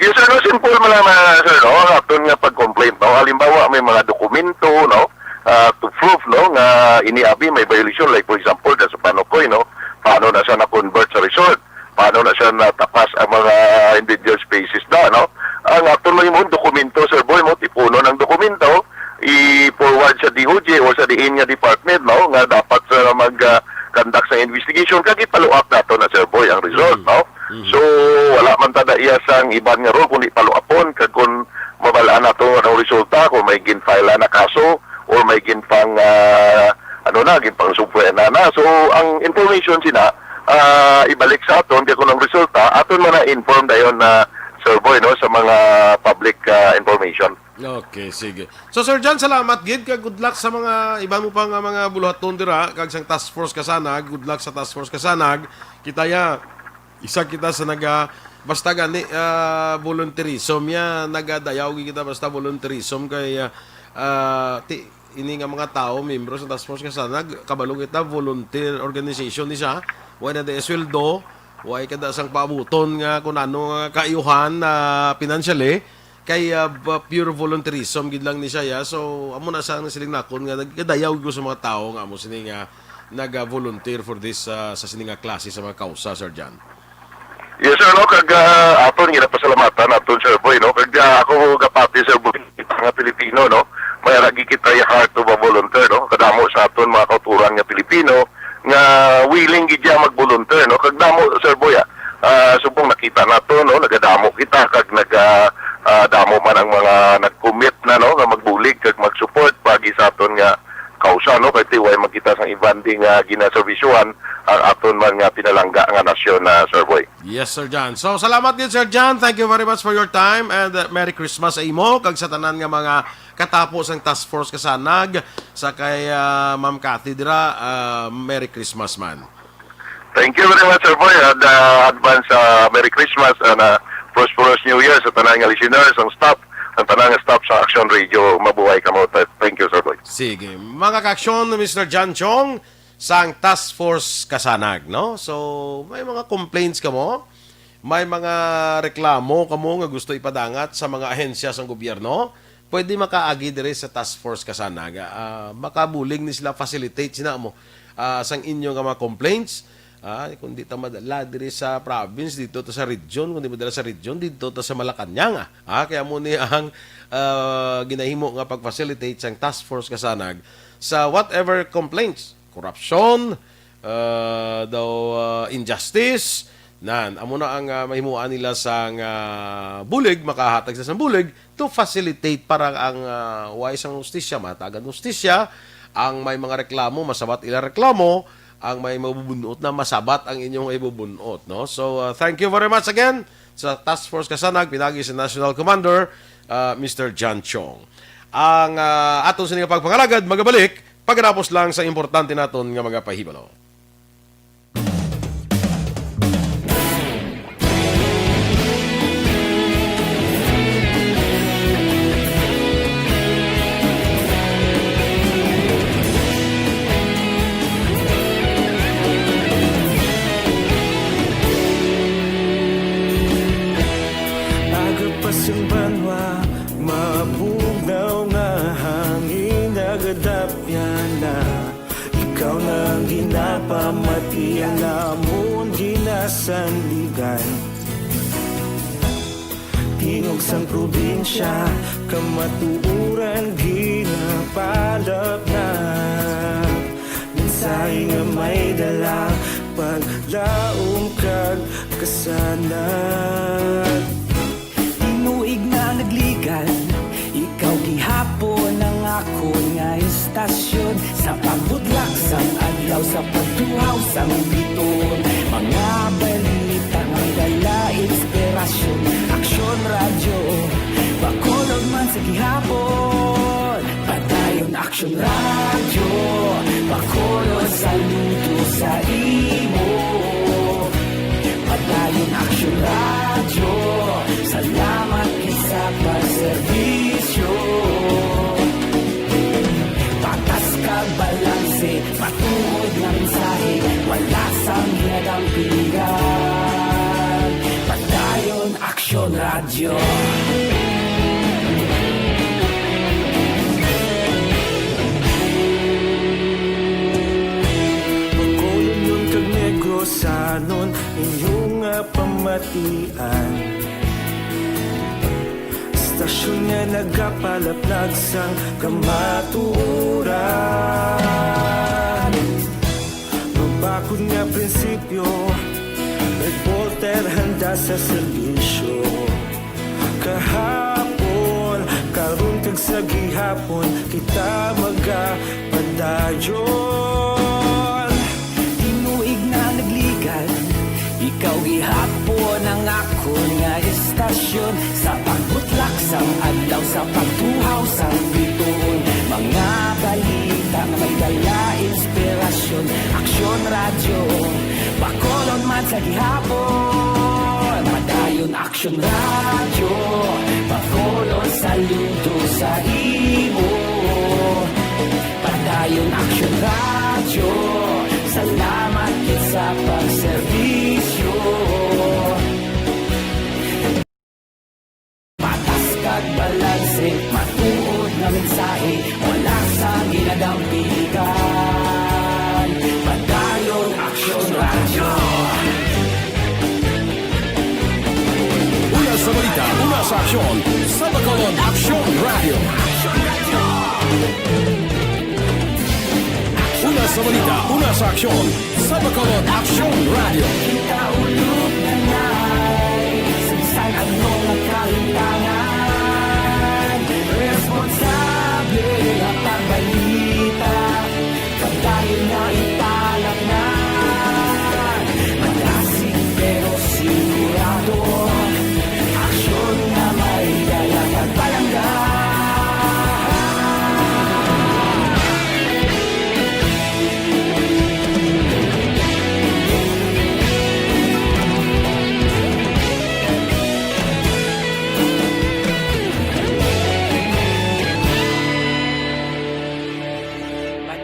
Yes, sir, no, simple man lang na, sir, no, ang aton nga pag-complaint, no, halimbawa may mga dokumento, no, ah, to prove, no, nga ini abi may violation, like for example, da sa Panukoy, no, paano na siya na-convert sa resort, paano na siya natapas ang mga endangered species na, no. Ang aton lang mo dokumento, Sir Boy, mo tipunon ang dokumento, i-forward sa D O J o sa diin nga department, no, nga dapat sa mag, ah, conduct sa investigation kag i-follow up nato na, Sir Boy, ang result, Mm. no. Mhm. So, wala man ta da iya sang iban nga role kundi follow upon kag kung mabal-an nato anong resulta, kung may gin-file na kaso or may ginpang, ah, ano na, ginpang subwena na. So, ang information sina, ah, ibalik sa aton kay kung ang resulta aton man na inform dayon na, Sir Boy, no, sa mga public, ah, information. Okay, sige. So, Sir John, salamat gid kag good luck sa mga iban mo pa nga mga buluhaton dira kag sang task force Kasanag. Good luck sa task force Kasanag. Kita ya, isa kita sa naga, basta gani, ah, volunteerism ya, nagadayaw gid kita basta volunteerism kay, ah, Ah, ti, ini nga mga tawo, miyembro sa Task Force Kasanag, kabalo kita, volunteer organization ni siya. Wa na di sweldo, wa kada sang paabuton nga kung ano nga kaayuhan na financially. Kay, ah, ba-, pure volunteerism gid lang ni siya, ya. So, amo na sa nasiling nakon nga nagkadayaw ko sa mga tawo nga amo sini nga naga-volunteer for this, ah, sa sini nga klase sa mga kausa, Sir John. Yes, sir, no? Kag, ah, aton ginapasalamatan naton, Sir Boy, no? Kag, ah, ako gapati, Sir Boy, kita nga Pilipino, no? May lagi kita yung heart of a volunteer, no? Kadamo sa aton mga kauturan nga Pilipino nga willing gid siya mag-volunteer, no? Kag damo, Sir Boy, ah, ah, subong nakita nato, no? Nagadamo kita kag nag, ah, ah, damo man ang mga nag-commit na, no? Nga magbulig kag mag-support pagi sa aton nga kausa, no? Kay tiway magkita sang iban di nga ginaserbisyuhan ang aton man nga pinalangga nga nasyon na, Sir Boy. Yes, Sir John. So, salamat gid, Sir John. Thank you very much for your time and, uh, Merry Christmas sa imo kag sa tanan nga mga katapo sang Task Force Kasanag sa kay, uh, Ma'am Cathy dira. Uh, Merry Christmas man. Thank you very much, Sir Boy, and, uh, advance, uh, Merry Christmas and, uh, prosperous New Year sa tanan nga listeners, ang staff, ang tanan nga staff sa Action Radio. Mabuhay kamo. Th-, thank you, Sir Boy. Sige. Mga ka-aksyon, Mister John Chong, sang Task Force Kasanag, no? So, may mga complaints kamo? May mga reklamo kamo nga gusto ipadangat sa mga ahensya sang gobyerno? Pwede makaagi diri sa Task Force Kasanag. Ah, makabulig ni sila facilitate sina mo, ah, sang inyo nga mga complaints. Ah, kung di ta madala diri sa province, dito ta sa region. Kung di madala sa region, dito ta sa Malacañang, ah. Ah, kaya mo ni ang, ah, ginahimo nga pag-facilitate sang Task Force Kasanag sa whatever complaints, korupsyon, ah, daw, ah, injustice, nan, amo na ang, ah, mahimuan nila sang, ah, bulig, makahatag sila sang bulig to facilitate para ang, ah, way sang hustisya, matagan hustisya, ang may mga reklamo, masabat ila reklamo, ang may mabubunot na masabat ang inyong ibubunot, no? So, ah, thank you very much again sa Task Force Kasanag, pinagi sa National Commander, ah, Mister John Chong. Ang, ah, aton sini nga pagpangalagad, magabalik pagkatapos lang sa importante naton nga mga pahibalo. Aga pa sing banwa, mabugnaw nga hangin, nagadapyan na. Ikaw na ang ginapamati, ang amon ginasandigan. Tingog sang probinsya, kamatuoran ginapalapnag. Mensahe nga may dala, paglaom kag kasanag. Tinuig na nagligan, ikaw gihapon ang akon nga istasyon. Sa pagbutlak sang adlaw, sa pagtuhaw sang bituon, mga balita may dala inspirasyon. Aksyon Radyo, Bacolod man sa gihapon. Padayon Aksyon Radyo, Bacolod, saludo sa imo. Padayon Aksyon Radyo, salamat gid sa pagserbisyo. Patas ka balanse, matuod nga mensahe, wala sang ginadampingan. Padayon Aksyon Radyo. Bacolodnon kag Negrosanon, inyo nga pamatian. Istasyon nga nagapalaplag sang kamatuoran. Mabakod nga prinsipyo, reporter handa sa serbisyo. Kahapon, karon kag sa gihapon, kita magapadayon. Tinuig na nagligan, ikaw gihapon ang akon nga istasyon. Sa pagbutlak sang adlaw, sa pagtuhaw sang bituon, mga balita nga may dala inspirasyon. Aksyon Radyo, Bacolod man sa gihapon. Padayon Aksyon Radyo, Bacolod, saludo sa imo. Yung Action Radyo, salamat gid sa pagserbisyo. Patas kag balanse, matuod nga mensahe, wala sa ginadampigan. Padayon Action Radyo. Una sa balita, una sa aksyon, sa Bacolod Action Radio. Una sa balita, una sa aksyon, sa Bacolod Action Radio. Kita ulog na nai, sa bisan ano nga kahintangan. Responsable nga pagbalita, padayon nga ipalangan. Malasig pero sigurado, aksyon nga may dala kag palangga.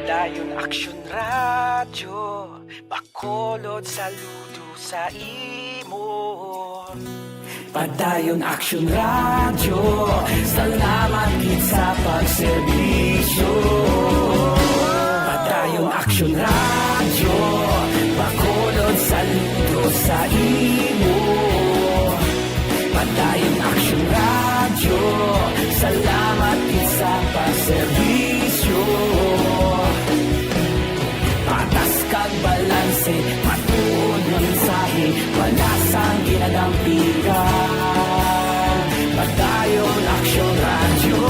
Padayon Aksyon Radyo, Bacolod, saludo sa imo. Padayon Aksyon Radyo, salamat gid sa pagserbisyo. Padayon Aksyon Radyo, Bacolod, saludo sa imo. Padayon Aksyon Radyo, salamat gid sa pagserbisyo. Patas kag balanse, matuod nga mensahe, wala sang ginadampigan. Padayon Aksyon Radyo.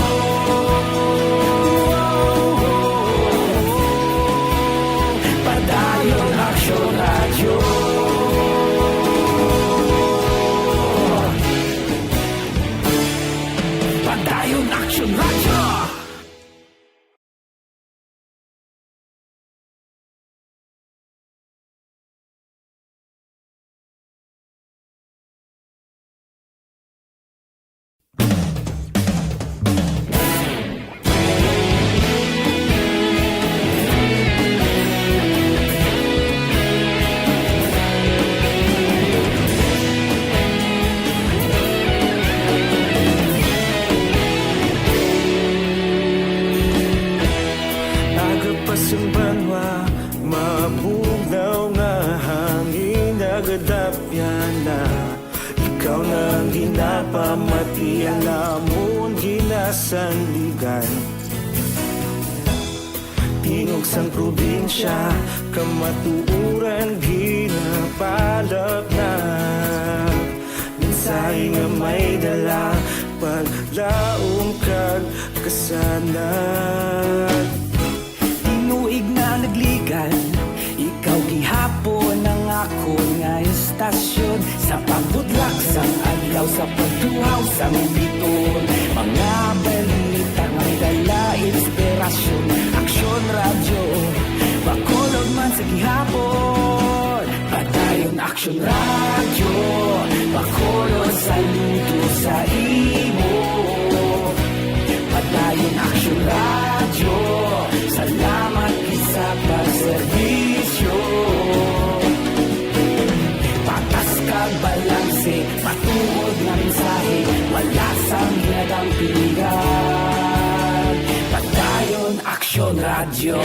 Padayon Aksyon Radyo. Padayon Aksyon Radyo. Nagapas ang banwa, mabugnaw nga hangin, nagadapyan na. Ikaw na ang ginapamati, ang amon ginasandigan. Tingog sang probinsya, kamatuoran ginapalapnag. Mensahe nga may dala, paglaom kag kasanag. Tinuig na nagligad, ikaw gihapon ang akon nga estasyon. Sa pagbudlak sang adlaw, sa pagduhaw sang biton, mga balita nga may dala inspirasyon. Aksyon Radyo, Bacolod man sa gihapon. Padayon Aksyon Radyo, Bacolod, saludo sa imo. Padayon Aksyon Radyo, salamat gid sa pagserbisyo. Patas kag balanse, matuod nga mensahe, wala sang ginadampigan. Padayon Aksyon Radyo.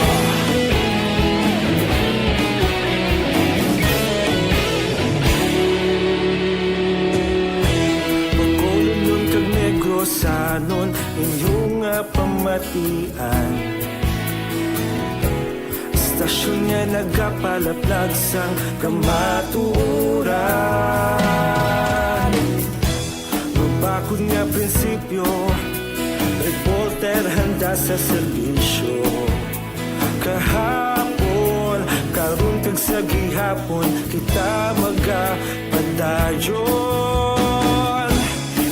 Bacolodnon kag Negrosanon, inyo nga pamatian. Estasyon nga nagapalaplag sang kamatuoran. Mabakod nga prinsipyo, reporter handa sa serbisyo. Kahapon, karon kag sa gihapon, kita magapadayon.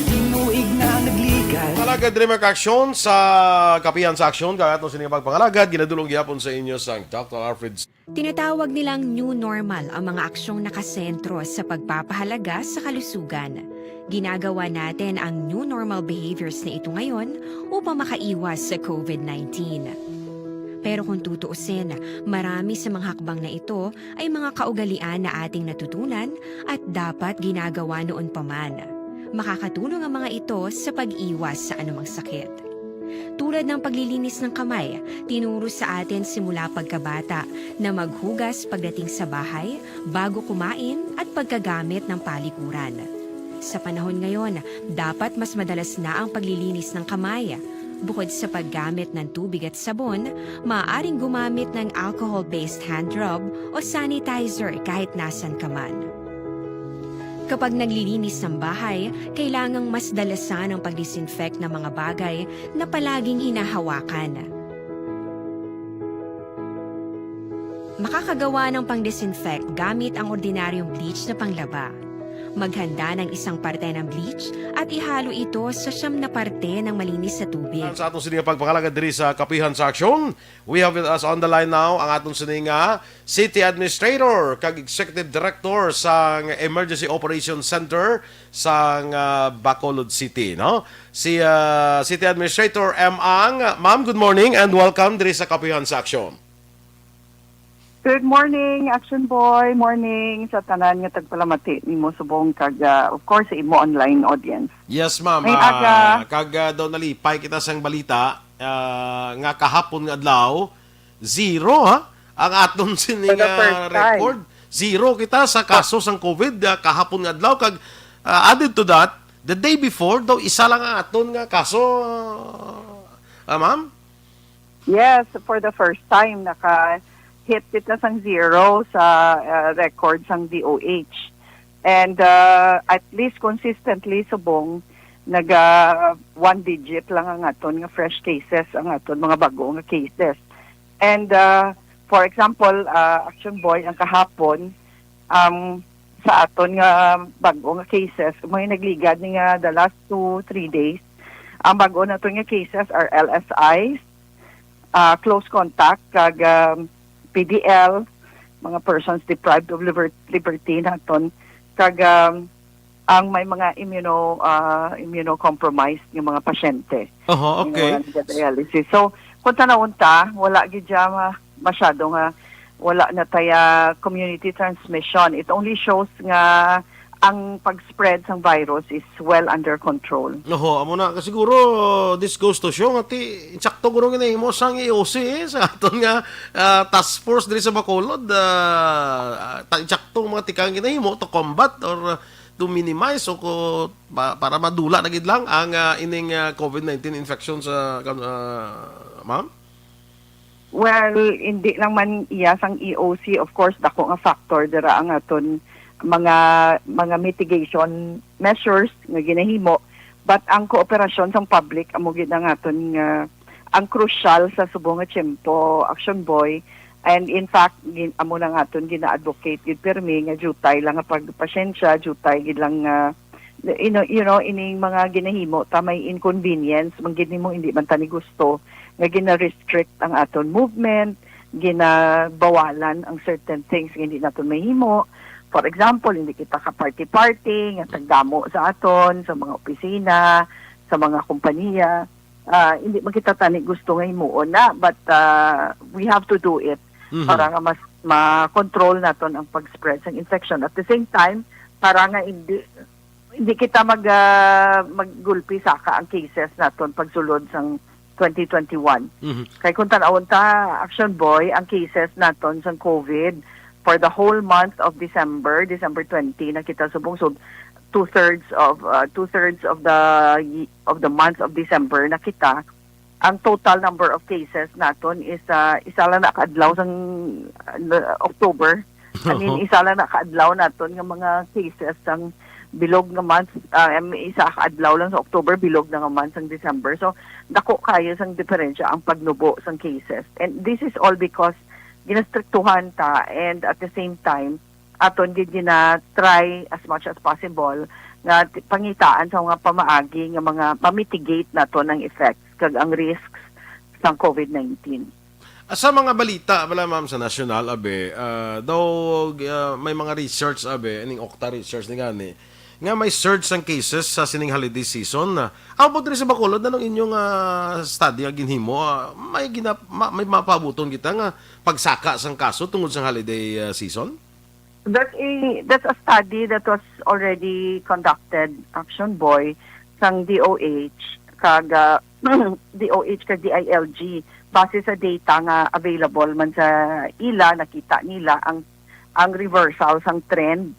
Tinuig na nagligad. Alagad, Dreamer Aksyon, sa kapihan sa aksyon, kag ato sini nga pagpangalagad, ginadulong gihapon sa inyo sang Doctor Alfred. Tinatawag nilang new normal ang mga aksyong nakasentro sa pagpapahalaga sa kalusugan. Ginagawa natin ang new normal behaviors na ito ngayon upang makaiwas sa COVID nineteen. Pero kung tutuusin, marami sa mga hakbang na ito ay mga kaugalian na ating natutunan at dapat ginagawa noon pa man. Makakatulong ang mga ito sa pag-iwas sa anumang sakit. Tulad ng paglilinis ng kamay, tinuro sa atin simula pagkabata na maghugas pagdating sa bahay, bago kumain, at pagkagamit ng palikuran. Sa panahon ngayon, dapat mas madalas na ang paglilinis ng kamay. Bukod sa paggamit ng tubig at sabon, maaaring gumamit ng alcohol-based hand rub o sanitizer kahit nasan ka man. Kapag naglilinis ng bahay, kailangang mas dalasan ang pag-disinfect ng mga bagay na palaging hinahawakan. Makakagawa ng pang-disinfect gamit ang ordinaryong bleach na panglaba. Maghanda ng isang parte ng bleach at ihalo ito sa siyam na parte ng malinis na tubig. Sa atong sini nga pagpangalagad diri sa Kapihan sa Aksyon, we have with us on the line now ang aton sini nga City Administrator kag Executive Director sang Emergency Operations Center sang, ah, Bacolod City, no? Si, ah, City Administrator M. Ang. Ma'am, good morning and welcome diri sa Kapihan sa Aksyon. Good morning, Action Boy. Morning sa tanan nga tagpalamati nimo subong kag, ah, of course, sa imo online audience. Yes, ma'am. May Ah, aga. Kag, ah, daw nalipay kita sang balita, ah, nga kahapon nga adlaw, zero, ha? Ang aton sini For the nga first time. Record, zero kita sa kaso sang COVID, ah, kahapon nga adlaw. Kag, ah, added to that, the day before, daw isa lang ang aton nga kaso, ah, ma'am? Yes, for the first time, naka-hit kita sang zero sa, ah, record sang D O H. And, ah, at least consistently, subong, naga one digit lang ang aton nga fresh cases, ang aton mga bago nga cases. And, ah, for example, ah, Action Boy, ang kahapon, um, sa aton nga bago nga cases, may nagligad ni nga the last two, three days. Ang bago naton nga cases are L S Is, ah, close contact, kag, um, P D L, mga persons deprived of liber-, liberty naton, kag, um, ang may mga immuno-, ah, immunocompromised nga mga pasyente. Oho, Yung okay. Mga nagadialysis. So, kung tanawon ta, wala gid siya ma-, masyado nga wala na taya community transmission. It only shows nga ang pag-spread sang virus is well under control. Oho, amo na. Siguro, this goes to show nga ti, insakto guro ginahimo sang E O C, eh, sa aton nga, ah, task force diri sa Bacolod. Ah, ah, ta-, insakto ang mga tikang ginahimo to combat or, ah, to minimize o ko, pa-, para madula na gid lang ang, ah, ining, ah, COVID nineteen infection sa, kan-, ah, ma'am? Well, hindi lang man iya sang E O C, of course, dako nga factor dira ang aton mga, mga mitigation measures nga ginahimo. But ang kooperasyon sang public amo gid ang aton nga, ang crucial sa subong nga tiyempo, Action Boy. And in fact, gin-, amo na nga aton gina-advocate gid pirmi nga diutay lang nga pagpasyensya, diutay gid lang nga, you know, you know, ining mga ginahimo ta may inconvenience man gid nimo, hindi man ta ni gusto nga gina-restrict ang aton movement, ginabawalan ang certain things nga hindi naton mahimo. For example, hindi kita ka-party-party nga tagdamo sa aton, sa mga opisina, sa mga kompanya. Ah, hindi man kita tani gusto nga himuon na, but, ah, we have to do it Mhm. para nga mas ma-control naton ang pag-spread sang infection. At the same time, para nga hindi, hindi kita mag, ah, maggulpi saka ang cases naton pagsulod sang twenty twenty-one. Mhm. Kay kung tanawon ta, Action Boy, ang cases naton sang COVID for the whole month of December, December twenty, na kita subong, so two-thirds of, ah, two-thirds of the ye-, of the month of December na kita, ang total number of cases naton is, ah, isa lang na kaadlaw sang, ah, October. I mean, Oo. Isa lang na kaadlaw naton nga mga cases sang bilog nga month, ah, em, isa kaadlaw lang sa October, bilog na nga month sang December. So, dako kayo sang diferensya ang pagnubo sang cases. And this is all because ginastriktuhan ta, and at the same time, aton gid gina-try as much as possible nga ti-, pangitaan sa mga pamaagi nga mga ma-mitigate naton ang effects kag ang risks sang COVID nineteen. Ah, sa mga balita bala, ma'am, sa nasyonal, abi, ah, daw, ah, may mga research, abi, ning OCTA research ni gani, nga may surge sang cases sa sining holiday season. Ah, amo diri sa Bacolod, anong inyong, ah, study nga ginhimo? Ah, may gina-, ma-, may mapabuton kita nga pagsaka sang kaso tungod sang holiday, ah, season? That's a that's a study that was already conducted, Action Boy, sang D O H kag ah, D O H kag D I L G. Base sa data nga available man sa ila, nakita nila ang ang reversal sang trend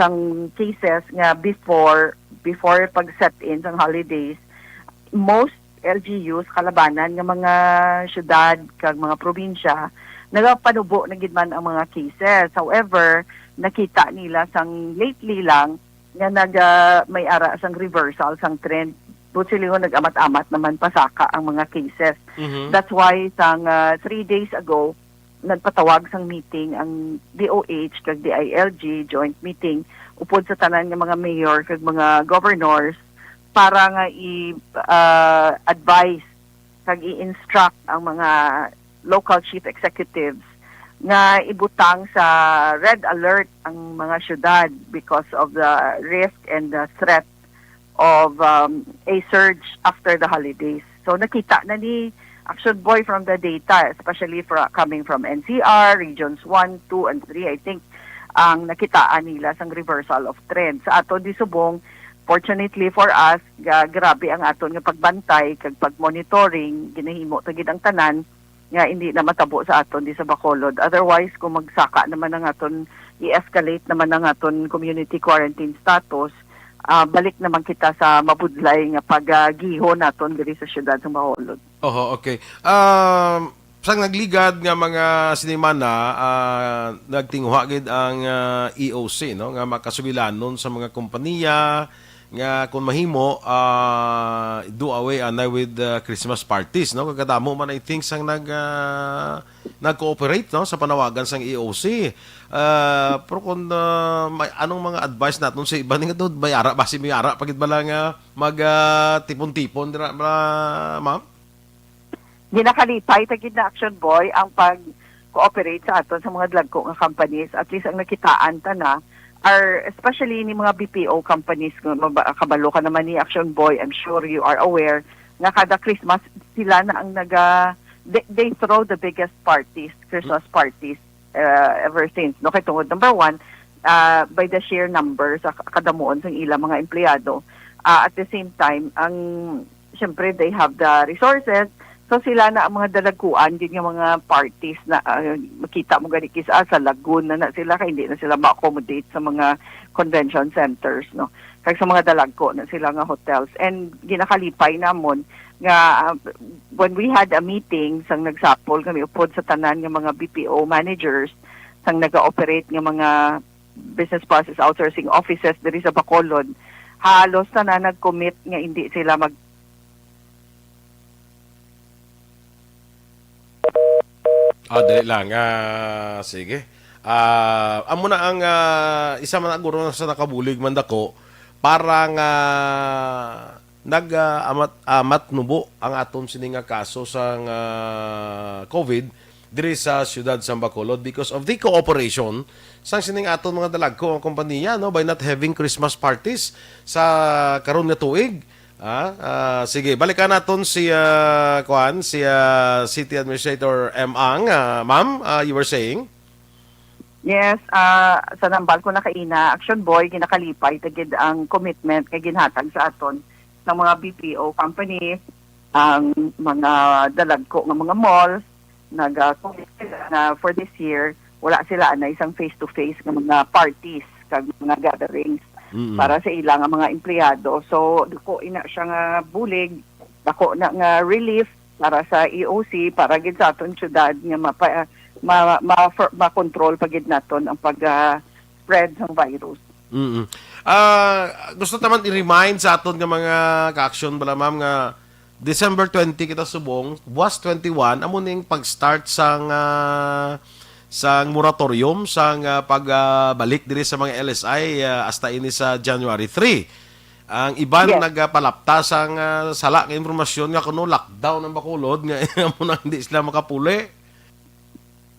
sang cases nga before before pag set in sang holidays. Most L G Us kalabanan nga mga syudad kag mga probinsya nagapanubo na gid man ang mga cases. However, nakita nila sang lately lang nga nag ah, may ara sang reversal sang trend. Buot silingon, nag-amat-amat naman pasaka ang mga cases. Mhm. That's why sang ah, three days ago, nagpatawag sang meeting ang D O H kag D I L G, joint meeting, upod sa tanan nga mga mayor kag mga governors para nga i ah, advise kag i-instruct ang mga local chief executives nga ibutang sa red alert ang mga syudad because of the risk and the threat of um, a surge after the holidays. So nakita na ni Action Boy from the data, especially from, coming from N C R, Regions one, two, and three, I think, ang nakitaan nila sang reversal of trend. Sa ato di subong, fortunately for us, ga, grabe ang aton nga pagbantay kag pag-monitoring, ginahimo ta gid ang tanan nga hindi na matabo sa aton di sa Bacolod. Otherwise, kung magsaka naman ang aton, i-escalate naman ang aton community quarantine status, ah, balik naman kita sa mabudlay nga pagagihon naton diri sa siyudad sa Bacolod. Oho, okay. Um, sang nagligad nga mga sinimana, ah, nagtinguha gid ang, ah, E O C, no, nga makasugilanon sa mga kompanya nga kung mahimo, ah, do away anay with, ah, Christmas parties, no? Kag kadamo man, I think, sang nag, ah, nag-cooperate, no, sa panawagan sang E O C. Ah, pero kung, ah, may anong mga advice naton sa iban nga, may ara, basi may ara pa gid bala nga mag, ah, tipon-tipon dira, ma'am? Ginakalipay ta gid na, Action Boy, ang pag-cooperate sa aton sa mga dalagko nga companies. At least ang nakitaan ta na are especially ni mga B P O companies. Kung maba-, kabalo ka naman ni, Action Boy, I'm sure you are aware nga kada Christmas sila na ang naga they, they throw the biggest parties, Christmas parties, uh, ever since, no? Kay tungod, number one, uh, by the sheer number sa kadamuon sang ilang mga empleyado. Uh, at the same time, ang syempre, they have the resources. So sila na ang mga dalagkuan gid nga mga parties na, ah, makita mo gani kis-a sa Lagoon na na sila, kay hindi na sila ma-accommodate sa mga convention centers, no, kag sa mga dalagko na sila nga hotels. And ginakalipay namon nga, ah, when we had a meeting sang nagsapol kami upod sa tanan nga mga B P O managers sang naga-operate nga mga business process outsourcing offices diri sa Bacolod, halos tanan nag-commit nga hindi sila mag Ah, dali lang. Ah, sige. Ah, amo na ang, ah, isa man guro sa nakabulig man dako para nga nag, ah, amat, amat nubo ang aton sini nga kaso sang, ah, COVID diri sa siyudad sang Bacolod because of the cooperation sang sining aton mga dalagko nga kompanya, no, by not having Christmas parties sa karon nga tuig. Ah, ah, sige, balikan naton si, ah, kuan, si, ah, City Administrator M Ang. Ah, ma'am, ah, you were saying? Yes, ah, sa nambal ko na kaina, Action Boy, ginakalipay ta gid ang commitment nga ginhatag sa aton ng mga B P O companies, ang mga dalagko nga mga malls, naga-commit sila na for this year, wala sila anay sang face-to-face nga mga parties kag mga gatherings Mm-mm. para sa ila nga mga empleyado. So, dako ina siya nga bulig, dako na nga relief para sa E O C, para gid sa aton syudad nga mapa, ma, ma, ma-control pa gid naton ang pag, ah, spread sang virus. Mm. Ah, gusto ta man i-remind sa aton nga mga ka-action bala, ma'am, nga December twenty kita subong, buwas twenty-one, amo ning pag-start sang, ah, sang moratorium sang, ah, pag, ah, balik diri sa mga L S I, ah, hasta ini sa January three. Ang iban Yes. nagapalapta sang, ah, sala nga impormasyon nga kuno lockdown ang Bacolod, nga amo na hindi sila makapuli.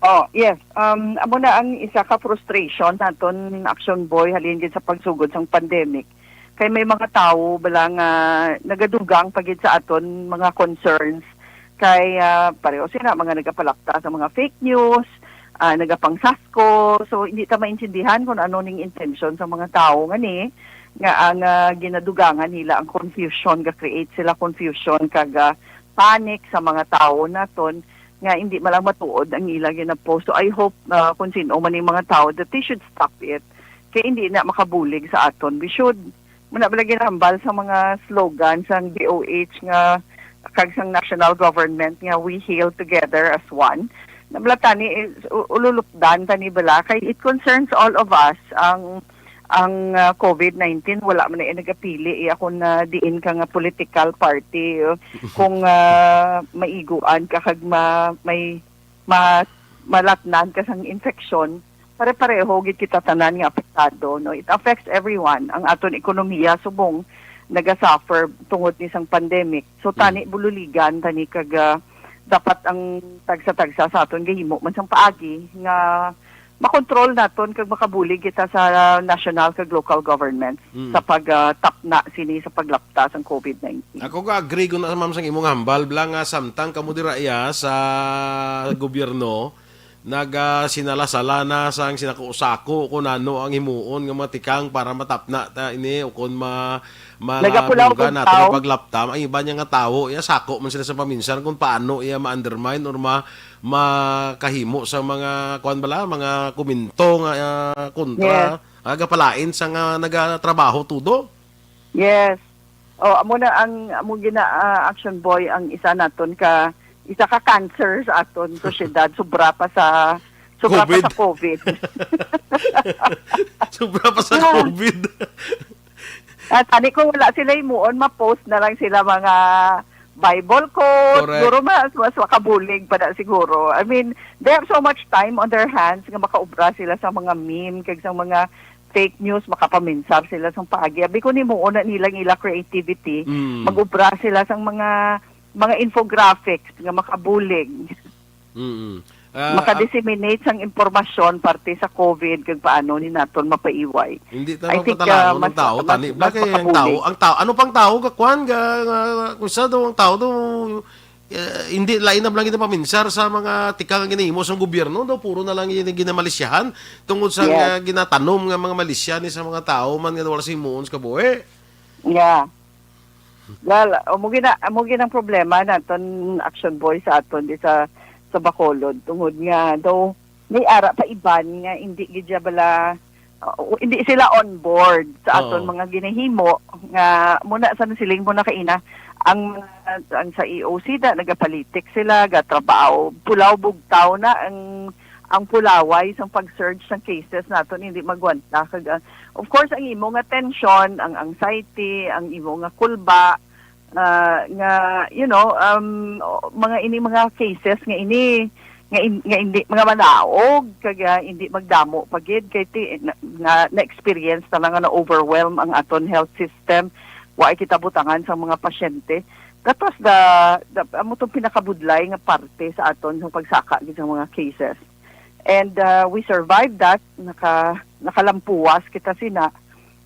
Oh, yes. Um, amo na ang isa ka frustration naton, Action Boy, halin gid sa pagsugod sang pandemic, Kay may mga tawo bala nga nagadugang pa gid sa aton mga concerns. Kay, ah, pareho sila, mga nagapalapta sa mga fake news, ah, nagapangsasko. So, hindi ta maintindihan kung ano ning intensyon sa mga tawo ngani, nga ang, ah, ginadugangan nila ang confusion, ga-create sila confusion, kag, ah, panic sa mga tawo naton nga hindi man lang matuod ang ila ginapost. So, I hope, ah, kung sino man yung mga tawo, that they should stop it. Kay hindi na makabulig sa aton. We should, muna bala ginambal sa mga slogan sang D O H nga kag sang national government nga "We heal together as one." Nabla tani, eh, u-, ululupdan tani bala kay it concerns all of us. Ang, ang, ah, covid nineteen, wala man na nagapili, eh, ako na diin ka nga political party, uh, kung, ah, maiguan ka kag ma-, may ma-, malatnan ka sang infeksyon, pare-pareho gid kita tanan nga apektado, no? It affects everyone. Ang aton ekonomiya subong nagasuffer tungod ni sang pandemic. So, tani bululigan, tani kag, ah, dapat ang tagsa-tagsa sa aton gahimo man sang paagi nga makontrol naton kag makabulig kita sa national kag local government Mm. sa pag, ah, tapna sini sa paglapta sang covid nineteen. Ako ga agree ko na, ma'am, sang imong hambal bala nga samtang kamo dira iya sa gobyerno, naga sinala-sala na sang sinako-sako kung ano ang himuon nga mga tikang para matapna ta ini o kung ma-, Nagapulaw malabugan nato bugtaw. Ang paglapta. Ang iba niya nga tawo, iya sako man sila sa paminsan kung paano iya ma-undermine or ma-, makahimo sa mga, kuwan bala, mga komento nga, ah, kontra, Yes. ah, gapalain sa nga nagatrabaho tudo. Yes. Oh, amo na ang, amo gina, ah, Action Boy, ang isa naton ka, isa ka cancer sa aton sosyedad, sobra pa sa, sobra pa Covid. Sa covid. Sobra pa sa Yeah. covid. Ah, tani kung wala sila himuon, ma-post na lang sila mga Bible quote. Correct. Siguro mas, mas makabulig pa na siguro. I mean, they have so much time on their hands nga makaubra sila sa mga meme kag sa mga fake news, makapaminsar sila sang paagi. Abi ko nimo, una nilang ila creativity, Mm. mag-ubra sila sang mga, mga infographics nga makabulig. Mm-mm. Ah, Maka-disseminate sang impormasyon parte sa covid kag paano ni naton mapaiway. Hindi ta I think, mapatalangon ah, ang mas, tao, mas, tani, mas ba kay ang makabulig. Tao, ang tao, ano pang tao, ga-, kwan, ga-, ga-, kung sa daw ang tao daw, eh, hindi, lain na lang gid paminsar sa mga tikang nga ginahimo sang gobyerno, daw puro na lang gid ginamalisyahan tungod sa Yes. nga ginatanom nga mga malisya ni sa mga tao man nga wala sa himuon sa kabuhi. Yeah. Well, amo gina-, amo gid ang problema naton, Action Boy, sa aton di sa, sa Bacolod, tungod nga daw may ara pa iban nga hindi gid siya bala, uh, hindi sila on board sa aton Oo. mga ginahimo nga muna sa nasiling mo na kaina ang, ang sa E O C da nagapolitik sila, gatrabaho, pulaw bugtaw na ang, ang pulaway sang pag-surge sang cases naton hindi magwanta kag, uh, of course, ang imo nga tension, ang anxiety, ang imo nga kulba, ah, nga, you know, um, o, mga ini mga cases nga ini nga, in, nga hindi mga manaog kag, ah, hindi magdamo pa gid kay ti, na, na, na-experience na lang nga na-overwhelm ang aton health system. Wa kita butangan sa mga pasyente. That was the, the amo tong pinakabudlay nga parte sa aton sa pagsaka gid sa mga cases. And, uh, we survived that. Naka, nakalampuwas kita sina.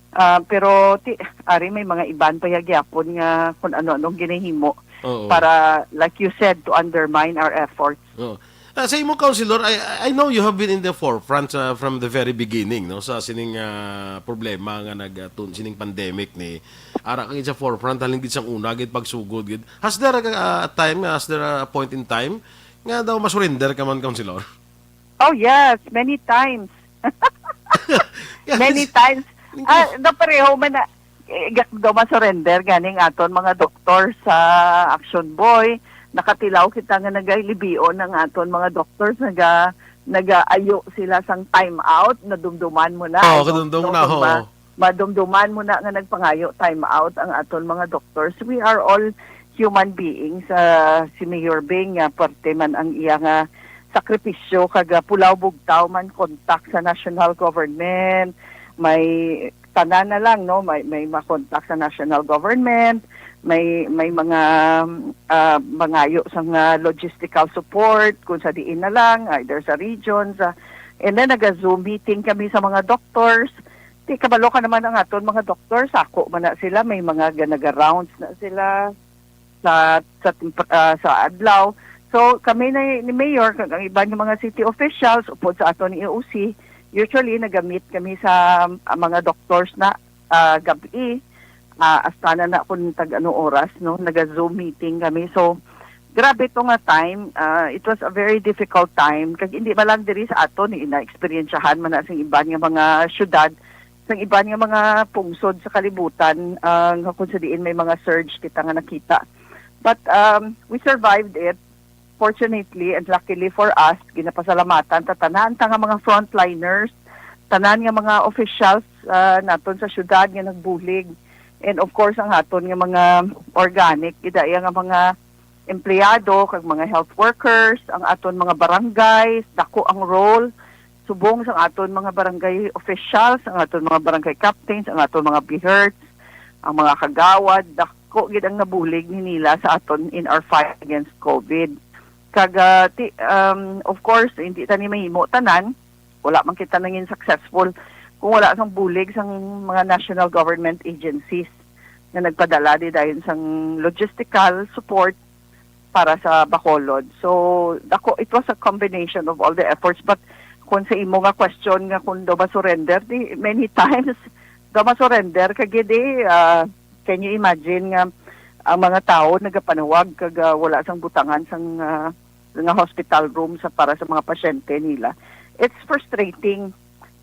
Ah, pero ti, ari may mga iban pa ya gyapon nga kung ano-anong ginahimo Oo. para, like you said, to undermine our efforts. Oo. Ah, sa imo, Councilor, I, I know you have been in the forefront, ah, from the very beginning, no, sa sining, ah, problema nga nag, ah, tun-, sining pandemic ni ara ka gid sa forefront halin gid sang una gid pagsugod gid. Has there a, a time, has there a point in time nga daw masurrender ka man, Councilor? Oh, yes, many times. Yes. Many times. Ning- Ah, napareho man na, eh, gak-, daw ma-surrender ganing aton mga doktor sa Action Boy. Nakatilaw kita nga nagalibion ang aton mga doktor, naga-, nagaayo sila sang time out, nadumduman mo na. Oo, I don't kadumdum know na, kung ma-, oo. madumduman mo na nga nagpangayo time out ang aton mga doctors. We are all human beings. Ah, si Mayor Bing, nga parte man ang iya nga sakripisyo, kag, ah, pulaw bugtaw man, kontak sa national government, may tanan na lang, no? May, may makontak sa national government, may, may mga, ah, mangayo sa nga logistical support kung sa diin na lang, either sa regions, ah, and then naga-Zoom meeting kami sa mga doctors, Di kabalo ka naman ang aton mga doktor, sako man na sila, may mga ga-, naga-rounds na sila sa sa temp-, ah, sa adlaw. So kami na ni Mayor kag ang iban nga mga city officials upod sa aton E O C, usually nagamit kami sa, ah, mga doctors na, ah, gab-i, ah, hasta na na kung tag ano oras, no, naga-Zoom meeting kami. So grabe to nga time, ah, it was a very difficult time, kag hindi ba lang diri sa aton, eh, na-eksperyensyahan man na sing iban nga mga syudad, sang iban nga mga pungsod sa kalibutan, ah, nga kung sa diin may mga surge kita nga nakita. But, um, we survived it, fortunately and luckily for us. Ginapasalamatan ta tanan ta nga mga frontliners, tanan nga mga officials, ah, naton sa syudad nga nagbulig, and of course ang aton nga mga organic gid iya nga mga empleyado kag mga health workers, ang aton mga barangays, dako ang role subong sang aton mga barangay officials, ang aton mga barangay captains, ang aton mga BHERTs, ang mga kagawad, dako gid ang nabulig ni nila sa aton in our fight against COVID. Kag, ah, ti-, um, of course, hindi ta ni mahimo tanan, wala man kita nangin successful kung wala sang bulig sang mga national government agencies nga nagpadala di dayon sang logistical support para sa Bacolod. So, dako, it was a combination of all the efforts. But kung sa imo nga question nga kung daw ba surrender, di, many times daw ma-surrender. Kag di, ah, can you imagine nga ang mga tao nagapanawag kag, ah, wala sang butangan sang, ah, nga hospital room sa, para sa mga pasyente nila? It's frustrating.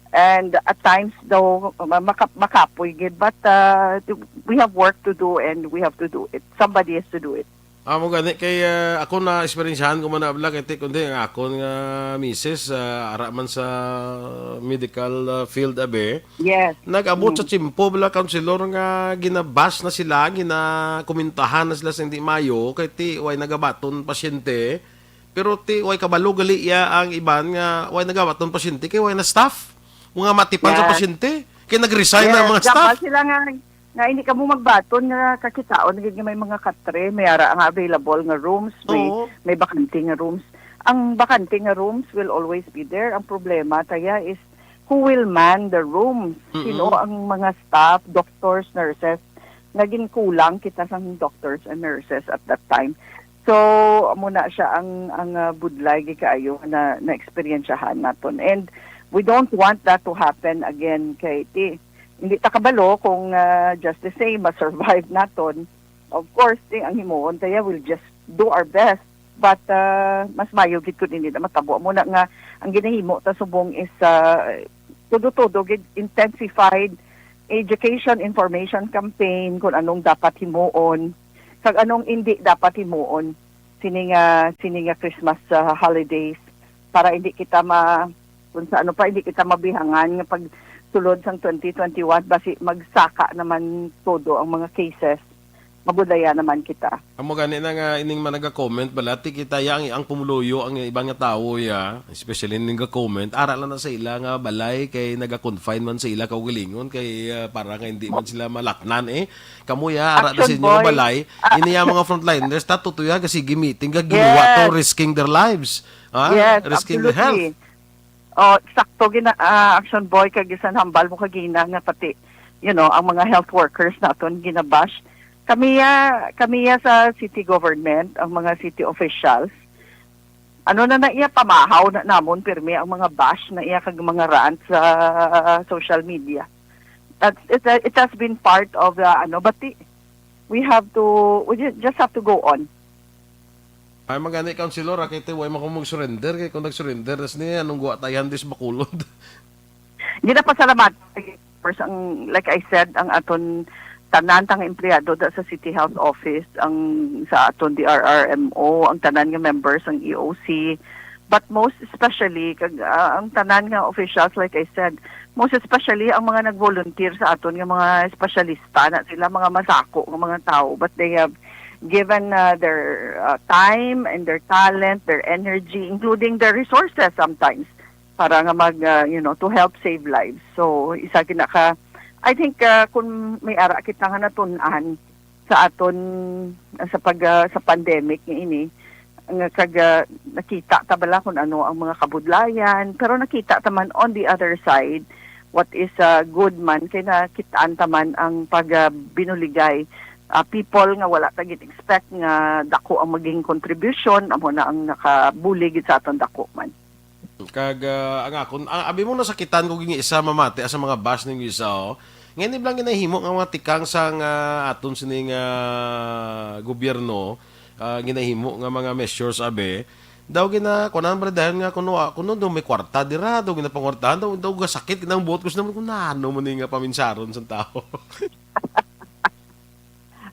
And at times daw, ma-, maka-, makapoy gid. But, ah, we have work to do and we have to do it. Somebody has to do it. Amo gani kay, ah, ako na eksperyensyahan ko man na abla kay ti kundi ang akon nga misis, ah, ara man sa medical, ah, field abi. Yes. Nag-abot sa Mm. tiyempo bala, Councilor, nga ginabash na sila, ginakomentahan na sila sa hindi mayo kay ti way nagabaton pasyente. Pero ti way kabalo gali iya ang iban nga way nagabaton pasyente kay way na staff. Mga matipan sa Yes. pasyente kay nag-resign na ang Yes, mga gabal staff. Sila nga nga hindi kamo magbaton nga kakitaon gid nga may mga katre, may ara nga available nga rooms, may, Oo. may bakante nga rooms. Ang bakante nga rooms will always be there. Ang problema, taya, is who will man the rooms? Mm-mm. Sino ang mga staff, doctors, nurses, nga ginkulang kita sang doctors and nurses at that time. So, amo na siya ang, ang, ah, budlay gid kaayo na, na eksperyensyahan naton. And we don't want that to happen again kay ti, hindi ta kabalo kung, ah, just the same, ma-survive naton. Of course, ti, ang himuon kaya we'll just do our best. But, ah, mas mayo gid kung hindi na matabo. Amo na nga, ang ginahimo ta subong is, ah, todo-todo gid intensified education, information campaign kung anong dapat himuon kag anong hindi dapat himuon sini nga, sini nga Christmas, ah, holidays para hindi kita ma-, kung sa ano pa, hindi kita mabihangan nga pag sulod sang twenty twenty-one, basi magsaka naman todo ang mga cases, mabudlaya naman kita. Amo gani na nga ining mga naga-comment bala, ti kita ya ang, ang pumuluyo, ang iban nga tawo ya, especially ning ga-comment, ara lang na sa ila nga balay kay naga-confine man sa ila kaugalingon kay, ah, para nga hindi man sila malaknan eh. Kamo ya, ara na sa Action inyo nga Boy. Balay, Ah. Ini ya mga frontliners, ta tutoy ya, kasi gimiting, ga ginuwa to, Yes. Risking their lives. Ha? Yes, Risking their absolutely. Health. Oh, sakto gina, ah, Action Boy, kag bisan hambal mo kagina nga pati, you know, ang mga health workers naton ginabash. Kami ya, kami ya sa city government, ang mga city officials, ano na na iya, pamahaw na namon pirmi ang mga bash na iya kag mga rant sa social media. That it, it has been part of the, ano, but the, we have to, we ju-, just have to go on. Ay, magani, Councilor, ah, kay ti, way man ko mag-surrender, kay kung nag-surrender, tas ni, anong guwa tayo, handis bakulod? Ginapasalamat. First, ang, like I said, ang aton tanan tang empleyado da sa City Health Office, ang sa aton D R R M O, ang tanan nga members, ang E O C, but most especially, kag, ah, ang tanan nga officials, like I said, most especially ang mga nag-volunteer sa aton nga mga espesyalista na sila, mga masako nga mga tawo, but they have given, ah, their, ah, time and their talent, their energy, including their resources sometimes, para nga mag, ah, you know, to help save lives. So, isa gid na ka, I think, ah, kung may ara kita nga natun-an sa aton, ah, sa pag, ah, sa pandemic nga ini, nga kag, ah, nakita ta bala kung ano ang mga kabudlayan, pero nakita ta man on the other side, what is, ah, good man, kay nakitaan ta man ang pag, ah, binuligay. Ah, people nga wala ta gin-expect nga dako ang maging contribution, amo na ang nakabulig gid sa aton dako man. Kag, ah, ang akon, ah, abi mo, nasakitan ko gini isa, mamati sa mga bash ning isa, oh. Ngayon, iblang ginahimo nga mga tikang sang, ah, aton sining, ah, gobyerno, ah, ginahimo nga mga measures, abi. Daw gina, kunan ba dayon nga kuno, ah, kuno daw may kwarta dira, daw ginapangwartahan, daw, daw gasakit gid ang buot ko, sa naman kung nano man ni nga paminsaron sa tao.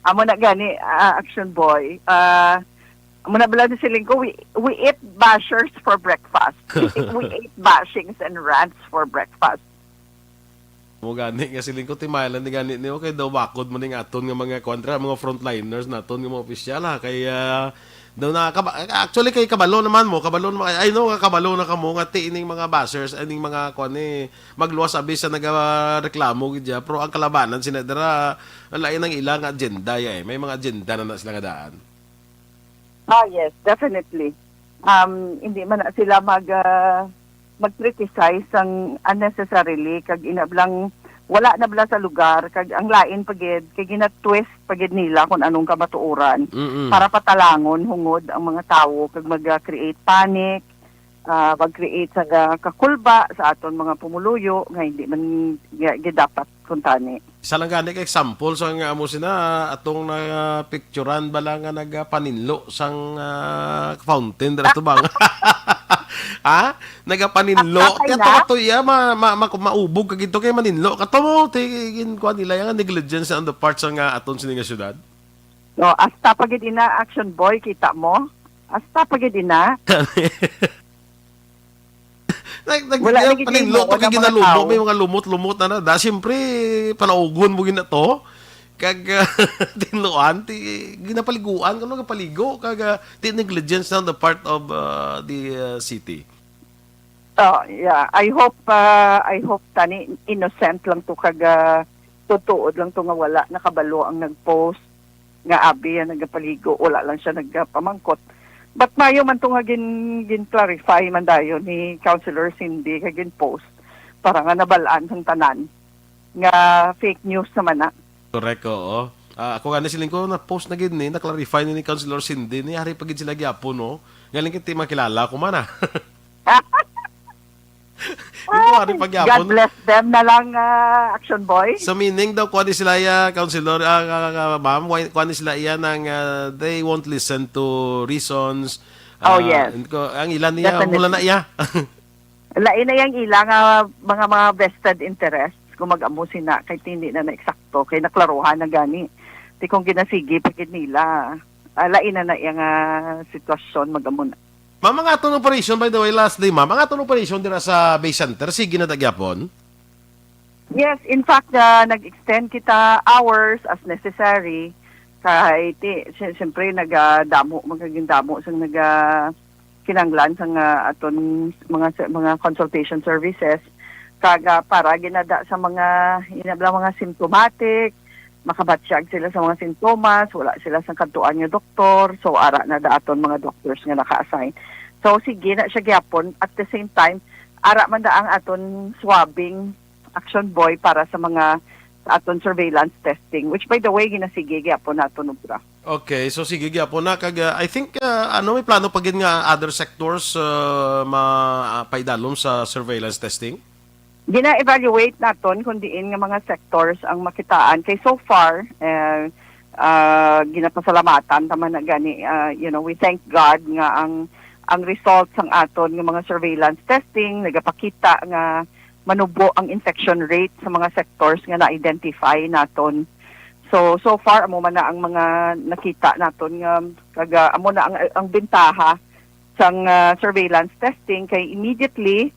Amo na gani, ah, Action Boy. Ah, amo na bala ni siling ko, we, we eat bashers for breakfast. We eat bashings and rants for breakfast. Mo gani nga siling ko, timayalan ni gani ni, okay, daw bakod man ning aton nga mga kontra, mga frontliners naton nga mga opisyal, ha, kay, ah, daw na, kaba-, actually, kay kabalo naman mo, kabalo naman, I know nga kabalo na kamo nga ti ining mga bashers, ining mga, kuwan, eh, magluwas abi sa nagareklamo gid ya, pero ang kalabanan sina dira, lain ang ilang agenda ya, eh. May mga agenda na na sila nga daan. Ah, yes, definitely. Um, hindi man na sila mag, ah, mag-criticize sang unnecessarily, kag inablang wala na bala sa lugar, kag ang lain pa gid, kay gina-twist pa gid nila kung anong kamatuoran Mm-mm. para patalangon hungod ang mga tawo, kag mag-create panic, ah, mag-create sa ga-, kakulba sa aton mga pumuluyo nga hindi man nga gidapat kuntani. Isa lang gani ka example sa nga amo sina atong napicturan bala nga nagapaninlo sang, ah, fountain dira tubang. Ha? Nagapaninlo. Patay Kaya na? to, to iya, ma, ma, ma, maubog ka gito kay maninlo. Kato mo, ti-, gin-, kuha nila yung negligence on the part sa nga aton sini nga syudad. No, hasta pa gid ina, Action Boy, kita mo? Hasta pa gid ina. Nag-, nag-, Wala yung lagi kayo paninlo mo, to kay wala mga ginalumot, tao. May mga lumot-lumot na na. Da, siyempre, panaugon mo gina to. Kag, ah, tinluan, ti, ginapaliguan, kano kapaligo, kag, ah, ti negligence on the part of, ah, the, ah, city. Oh, yeah. I hope, ah, I hope tani innocent lang to, kag, ah, tutuod lang to nga wala nakabalo ang nag-post nga abi ang nagapaligo, wala lang siya nagapamangkot. But mayo man to nga gin, gin-clarify man dayon ni Councilor Cindy nga gin-post para nga nabalaan sang tanan nga fake news naman na. Correct, oo. Ah, ako gani siling ko, na-post na gid ni, na-clarify ni, ni Councilor Cindy ni, hari pa gid sila gyapon, no? Galing kiti makilala ko man, ah. Hindi ko hari pa God gyapon. bless them na lang, ah, Action Boy. So, meaning daw, kuha ni sila ya, Councilor, ah, ah, ah, ma'am, why, kuha ni sila iya nang, ah, they won't listen to reasons. Oh, Ah, yes. and ko, ang ilan niya, Definitely. mula na iya. Lain na yang ila nga mga, mga vested interests kung mag-amo sina, kay hindi na na eksakto, kay naklaruhan na gani. Ti kung ginasigi pa gid nila, ah, lain na na iya nga sitwasyon, mag-amo na. Ma'am, ang aton operation, by the way, lastly, ma'am, ang aton operation dira sa Bay Center, sige na ta gyapon? Yes, in fact, ah, nag-extend kita hours as necessary. Kay, ti, si-, siyempre, nagadamo, magaging damo sang naga kinanglan sang, ah, aton mga se-, mga consultation services. Kag, ah, para ginada sa mga, inabla mga symptomatic, makabatyag sila sa mga sintomas, wala sila sa kadtuan nga doktor, so ara na da aton mga doctors nga naka-assign. So sige na siya gyapon. At the same time, ara man da ang aton swabbing, Action Boy, para sa mga, sa aton surveillance testing, which, by the way, ginasige gyapon naton obra. Okay, so sige gyapon na kag, ah, I think, ah, ano, may plano pa gid nga other sectors, ah, ma, ah, paidalom sa surveillance testing? Gina-evaluate naton kung diin nga mga sectors ang makitaan. Kay so far, eh, ah, ginapasalamatan ta man na gani, ah, you know, we thank God nga ang, ang results sang aton nga mga surveillance testing nagapakita nga manubo ang infection rate sa mga sectors nga na-identify naton. So, so far, amo man na ang mga nakita naton nga, kag, ah, amo na ang, ang bentaha sang, ah, surveillance testing, kay immediately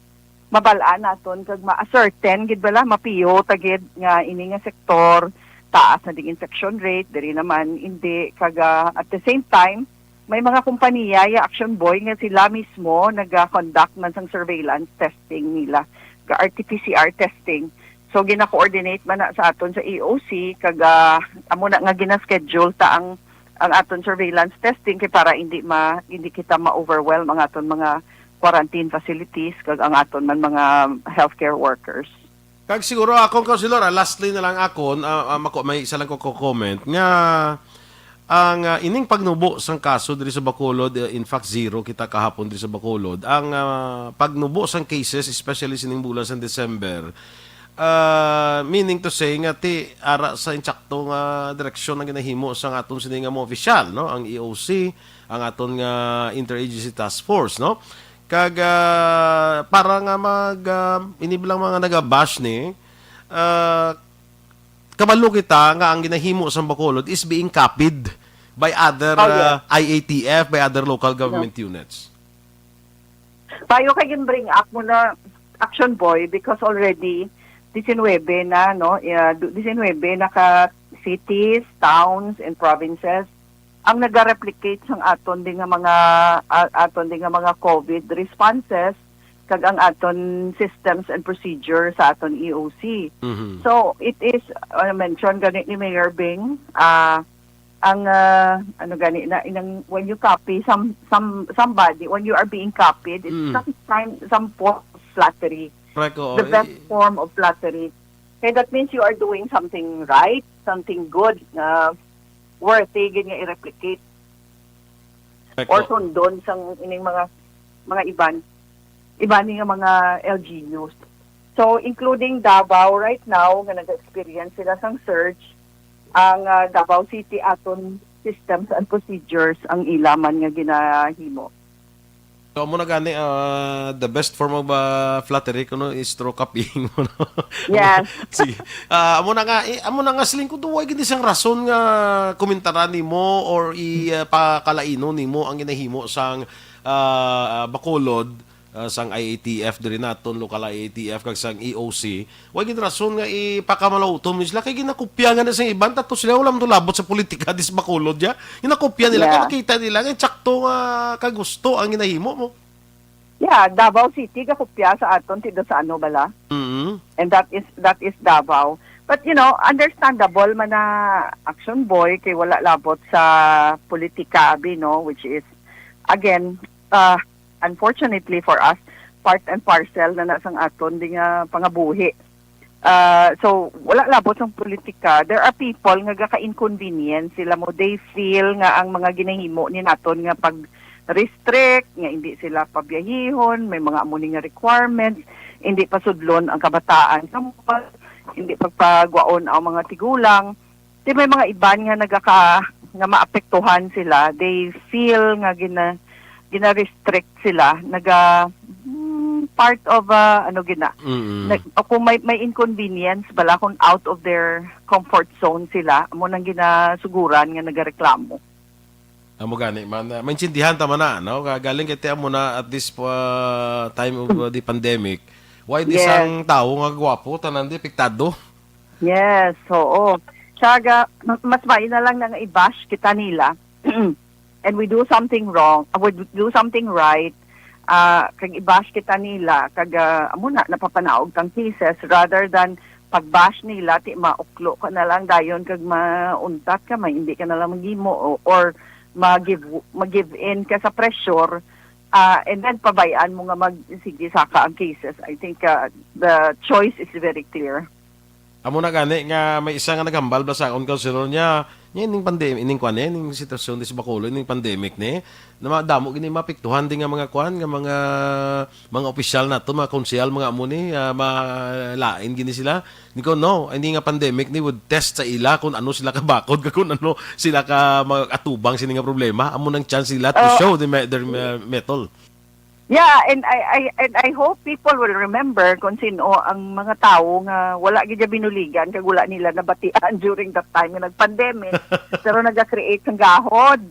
mabal-an naton kag ma-ascertain gid bala, mapiyo ta gid nga ini nga sektor taas na ding infection rate, diri naman hindi. Kag, ah, at the same time, may mga kompanya ya, Action Boy, nga sila mismo naga-conduct man sang surveillance testing nila, ka R T P C R testing. So, gina-coordinate man na sa aton sa E O C, kag, ah, amo na nga gina-schedule ta ang, ang aton surveillance testing, kay para hindi ma-, hindi kita ma-overwhelm ang aton mga quarantine facilities kag ang aton man mga healthcare workers. Kag siguro akon, Councilor, ah, lastly na lang akon, ah, ah, mako-, may isa lang ko ko-, comment nga ang, ah, ining pagnubo sang kaso diri sa Bacolod, eh, in fact, zero kita kahapon diri sa Bacolod. Ang, ah, pagnubo sang cases, especially sining bulan sang December, ah, meaning to say nga ti ara sa insakto nga direksyon ang ginahimo sang aton sini nga mga opisyal, no? Ang E O C, ang aton nga Interagency Task Force, no? Kag, ah, para nga mag, ah, ini bilang mga nagabash ni, ah, kabalo kita nga ang ginahimo sa Bacolod is being copied by other, Oh, yes. ah, I A T F, by other local government units. Tayo kay gin-bring up mo na, Action Boy, because already diecinuebe na, no? Yeah, du-, diecinuebe na ka cities, towns, and provinces ang naga-replicate sang aton din nga mga, a-, aton din nga mga COVID responses kag ang aton systems and procedure sa aton E O C. Mhm. So, it is, uh, mentioned gani ni Mayor Bing, ah, ang, ah, ano gani na, inang, when you copy some, some, somebody, when you are being copied, it's Mm. some kind, some form of flattery. Correct, oo. The best I- form of flattery. Kaya that means you are doing something right, something good, na worthy gid nga i-replicate Correct, or oo. sundon sang ining mga, mga iban, iban nga mga L G Us. So, including Davao right now, nga nag-experience sila sang surge, ang, ah, Davao City aton systems and procedures ang ila man nga ginahimo. So, amo na gani, ah, the best form of, ah, flattery kuno is through copying mo, no? Yes. Sige. Ah, amo na nga, eh, amo na nga, siling ko, duway gid sang rason nga komentaran nimo or i, ah, pakalainon nimo ang ginahimo sang, ah, Bacolod, ah, sang I A T F diri naton, local I A T F, kag sang E O C. Way gid rason nga ipakamalaw-uton mo sila, kay ginakopya nga na sa iban, tato sila wala man to labot sa politika dis Bacolod, ya. Ginakopya nila, kay Yeah. makita nila nga sakto nga kagusto ang ginahimo mo. Yeah, Davao City gakopya sa aton, ti do sa ano bala? Mm. And that is, that is Davao. But, you know, understandable man na, Action Boy, kay wala labot sa politika, abi, no, which is, again, uh, unfortunately for us, part and parcel na na sang aton di nga pangabuhi. Ah, so, wala labot sang politika. There are people nga gaka-inconvenience sila mo. They feel nga ang mga ginahimo ni naton nga pag-restrict, nga hindi sila pabiyahihon, may mga amo ni nga requirements, hindi pasudlon ang kabataan sa mall, hindi pagpagwaon ang mga tigulang. Di may mga iban nga nagaka-, nga maapektuhan sila. They feel nga gina-, gina-restrict sila, naga, hmm, part of, ah, ano gina, Mm. nag-, o kung may, may inconvenience bala, kung out of their comfort zone sila, amo nang ginasuguran nga nagareklamo. Amo gani man, ah, maintindihan ta man na, no? Ka-, galing kay ti amo na at this, ah, time of, ah, the pandemic. Why di Yes. sang tawo nga gwapo, tanan di apektado? Yes, oo. Saga, ma-, mas maayo na lang na nga i-bash kita nila. And we do something wrong, uh, we do something right, ah, kag i-bash kita nila, kag, ah, amo na, napapanaog kang cases, rather than pag-bash nila, ti mauklo ka na lang dayon, kag mauntat ka, ma-, hindi ka na lang maghimo, o, or mag-give, mag-give in ka sa pressure, ah, and then pabay-an mo nga mag-, sige, saka ang cases. I think, ah, the choice is very clear. Amo na gani nga may isa nga naghambal ba sa akon, Councilor, niya, niya ining pandemic, ining kwan, eh, ining sitwasyon di sa Bacolod, ining pandemic ni, na madamo gini mapiktuhan di nga mga kwan, nga mga, mga opisyal nato, mga konsehal, mga amo ni, ah, malain gini sila. Ni ko, no, hindi nga pandemic ni would test sa ila kung ano sila kabakod, kung ano sila ka mag-atubang sini nga problema. Amo nang chance nila to Oh. show the me-, their me-, mettle. Yeah, and I, I, and I hope people will remember kung sino ang mga tawo nga wala gid siya binuligan kag wala nila nabatian during that time nga nag-pandemic. Pero naga-create ng gahod.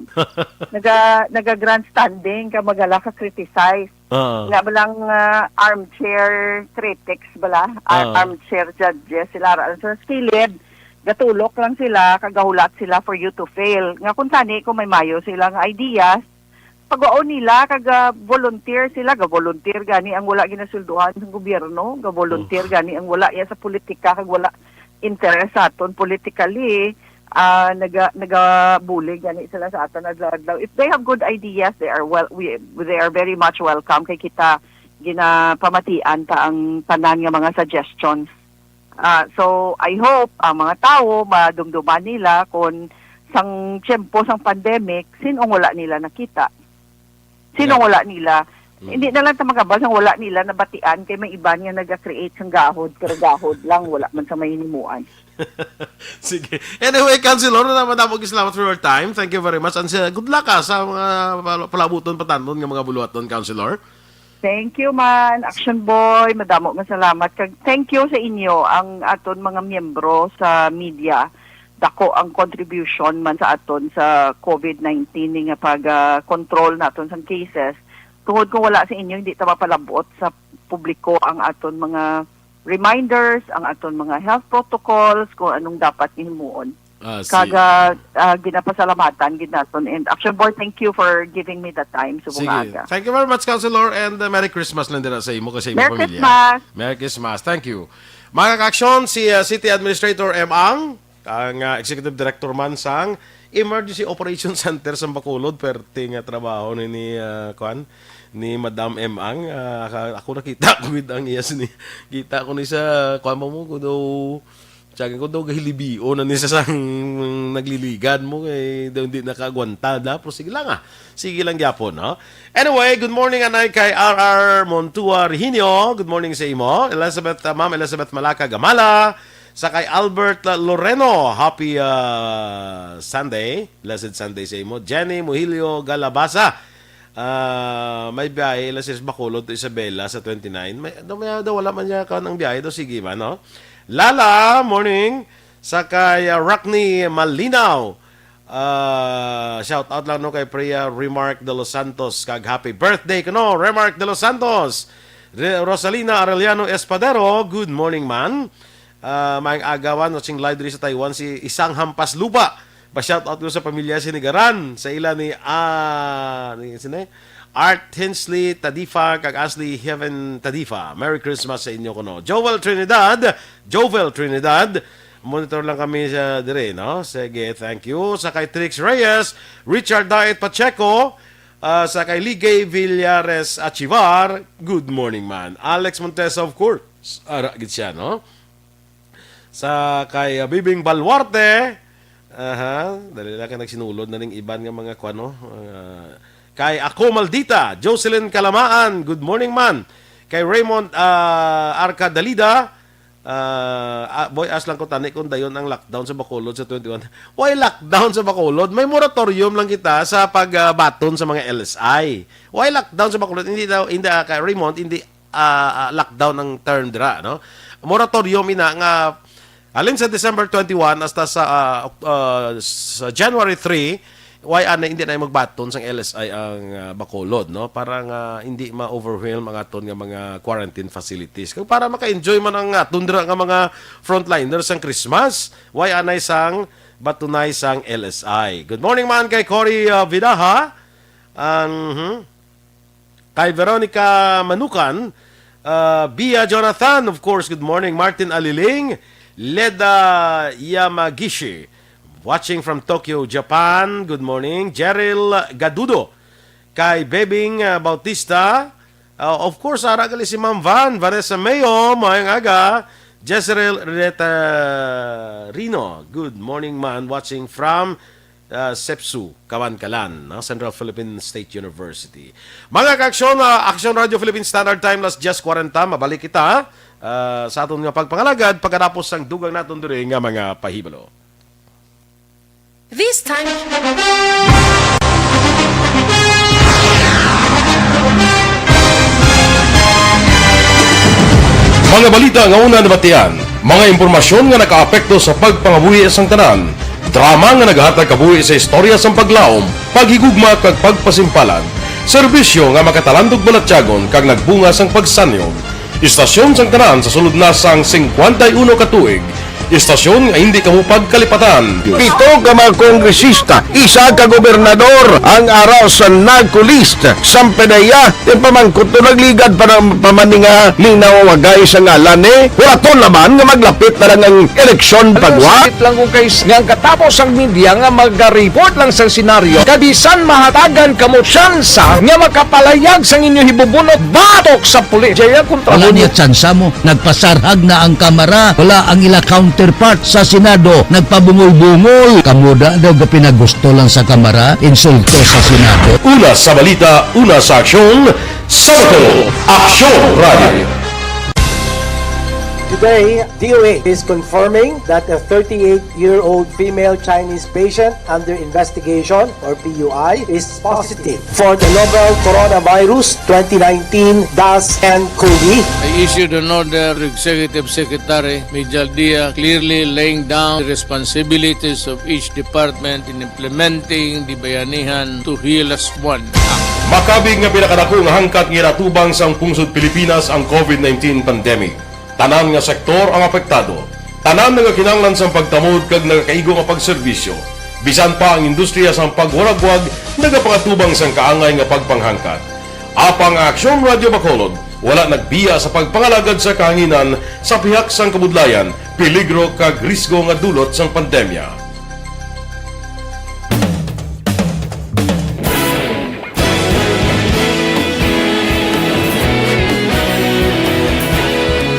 Naga, naga-grandstanding ka magala ka criticize. Oo. Nga balang, ah, armchair critics bala, ar-, Oo. armchair judges, sila ra sa kilid, gatulok lang sila, kagahulat sila for you to fail. Nga kung tani, kung may mayo silang ideas, pagwaon nila kag, ah, volunteer sila, ga-volunteer gani ang wala ginasulduhan sa gobyerno, ga-volunteer Oh. gani ang wala iya sa politika kag wala interes sa aton politically, ah, naga-, nagabulig gani sila sa aton adlaw-adlaw. If they have good ideas, they are well, we, they are very much welcome kay kita ginapamatian ta ang tanan nga mga suggestions. Ah, so, I hope ang mga tawo madumduman nila kung sang tiyempo sang pandemic, sinong wala nila nakita? Sinong Yeah. wala nila? Mm. Hindi na lang ta magabal sang wala nila nabatian kay may iban nga naga-create sang gahod, pero gahod lang, wala man sa mahihimuan. Sige. Anyway, Councilor, na madamo og salamat for your time. Thank you very much. And sa, good luck, ah, sa mga pala- palabuton, patanon nga mga buluhaton, Councilor. Thank you man, Action Boy. Madamo nga salamat. Kag thank you sa inyo, ang aton mga miyembro sa media. Dako ang contribution man sa aton sa COVID nineteen ni nga pag-control naton sang cases. Tungod kung wala sa inyo, hindi ta mapalabot sa publiko ang aton mga reminders, ang aton mga health protocols, kung anong dapat nga himuon. Ah, si- Kaga, ah, ginapasalamatan gid naton. And Action Boy, thank you for giving me the time subong Sige. aga. Thank you very much, Councilor, and uh, Merry Christmas lang dira sa imo kag sa imo Merry pamilya. Christmas! Merry Christmas. Thank you. Mga kaaksyon, si uh, City Administrator M. Ang, ang uh, Executive Director man sang Emergency Operation Center sa Bacolod, perte nga trabaho ni, ni uh, kuan, ni Madam M. Ang. Uh, ka- ako nakita ko gid ang iya sini. Kita ko ni sa kuan mo mo ko daw Tiyagan ko daw gahilibion na ni sa sang nagliligad mo kay daw hindi nakaagwanta na. Pero sige lang ah. Sige lang gyapon, no? Anyway, good morning anay kay R R Montua Reginio. Good morning sa imo. Elizabeth, uh, Ma'am Elizabeth Malaca Gamala. Sa kay Albert uh, Loreno. Happy uh, Sunday. Blessed Sunday sa imo. Jenny Muhilio Galabasa. Ah, may biyahe ila sis Bacolod to Isabela sa twenty-nine. May, daw, may, daw wala man niya kan ang biyahe daw sige ba, no? Lala, morning. Sa kay uh, Rockney Malinaw. Ah, shout out lang no kay Priya Remark de los Santos kag happy birthday kuno Remark de los Santos. Re- Rosalina Arellano Espadero, good morning man. Ah, maayong agawan watching live diri sa Taiwan si Isang Hampas Lupa. Pa shout out ko sa pamilya Sinigaran sa ila ni ah ni sino? Art Hensley Tadifa kag Ashley Heaven Tadifa. Merry Christmas sa inyo kuno. Joel Trinidad, Jovel Trinidad. Monitor lang kami sa dire, no? Sige, thank you. Sa kay Trix Reyes, Richard Diet Pacheco, ah, sa kay Ligay Villares Achivar, good morning man. Alex Montesa, of course. Ara gid siya, no? Sa kay uh, Bibing Baluarte, aha, dali lang kay nagsinulod na ning iban nga mga kuan, no? Ah, kay Ako Maldita, Jocelyn Kalamaan, good morning man. Kay Raymond ah, Arcadalida, ah, ah, boy, as lang ko tani kung dayon ang lockdown sa Bacolod sa twenty-one. Why lockdown sa Bacolod? May moratorium lang kita sa pagbaton sa mga L S I. Why lockdown sa Bacolod? Hindi daw, hindi ah, kay Raymond, hindi ah, ah, lockdown ang term dira, no? Moratorium ina nga halin sa December twenty-one hasta sa ah, Oct- ah, sa January three, why ana hindi na magbaton sang L S I ang ah, Bacolod, no? Para nga hindi ma-overwhelm ang aton nga mga quarantine facilities. Kag para maka-enjoy man ang aton dira nga mga frontliners sang Christmas, why anay sang batunay sang L S I. Good morning man kay Cory ah, Vidaha. Ang hmm, kay Veronica Manukan, uh, Bia Jonathan, of course, good morning. Martin Aliling, Leda Yamagishi, watching from Tokyo, Japan, good morning. Jeril Gadudo, kay Bebing uh, Bautista, uh, of course, ara gali si Ma'am Van, Vanessa Mayo, maayong aga. Jezreel Reta Rino, good morning man, watching from uh, sepsu, Kawankalan, no? Central Philippine State University. Mga ka-aksyon, uh, Aksyon Radio Philippine Standard Time, las diyes kwarenta. Mabalik kita uh, sa aton nga pagpangalagad pagkatapos sang dugang naton diri nga mga pahibalo. This time, Mga balita nga una nabatian, mga impormasyon nga nakaapekto sa pagpangabuhi sang tanan, drama nga nagahatag kabuhi sa istorya sang paglaom, paghigugma kag pagpasimpalan, serbisyo nga makatalandog balatyagon kag nagbunga sang pagsanyog. Istasyon sang tanan sa sulod na sang singkwenta y uno ka tuig, Istasyon nga hindi kamo pagkalipatan. Pito ka mga kongresista, isa ka gobernador ang ara sa narco list. Sampanaya, ipamangkot to nagligad pa ng pamaninga ni nawagay sa ngalan ni Huraton naman nga maglapit na lang ang eleksyon pagwa. Sakit lang kung kay nga ang katapos ang media nga mag-report lang sa senaryo, kabisan mahatagan kamo tsansa nga makapalayag sang inyo hibubunot batok sa pulis. Jaya kontra Wala mo. Niya tsansa mo. Nagpasarhag na ang Kamara. Wala ang ila counterpart sa Senado. Nagpabungol-bungol. Kamo da daw ga pinagusto lang sa Kamara. Insulto sa Senado. Una sa balita, una sa aksyon, sa Bacolod, Aksyon Radio. Today, D O H is confirming that a thirty-eight-year-old female Chinese patient under investigation, or P U I, is positive for the novel coronavirus twenty nineteen dash N cov. I issued an order to Executive Secretary Major Dia, clearly laying down the responsibilities of each department in implementing the Bayanihan to Heal Us One Act. Makabig nga pinakadako nga hangkat nga ginatubang sang pungsod Pilipinas ang covid nineteen pandemic. Tanan nga sektor ang apektado. Tanan nagakinahanglan sang pagtamod kag nagakaigo nga pagserbisyo. Bisan pa ang industriya sang pagwaragwag nagapangatubang sang kaangay nga pagpanghangkat. Apang ang Aksyon Radio Bacolod wala nagbiya sa pagpangalagad sa kahanginan sa pihak sang kabudlayan, peligro kag risgo nga dulot sang pandemya.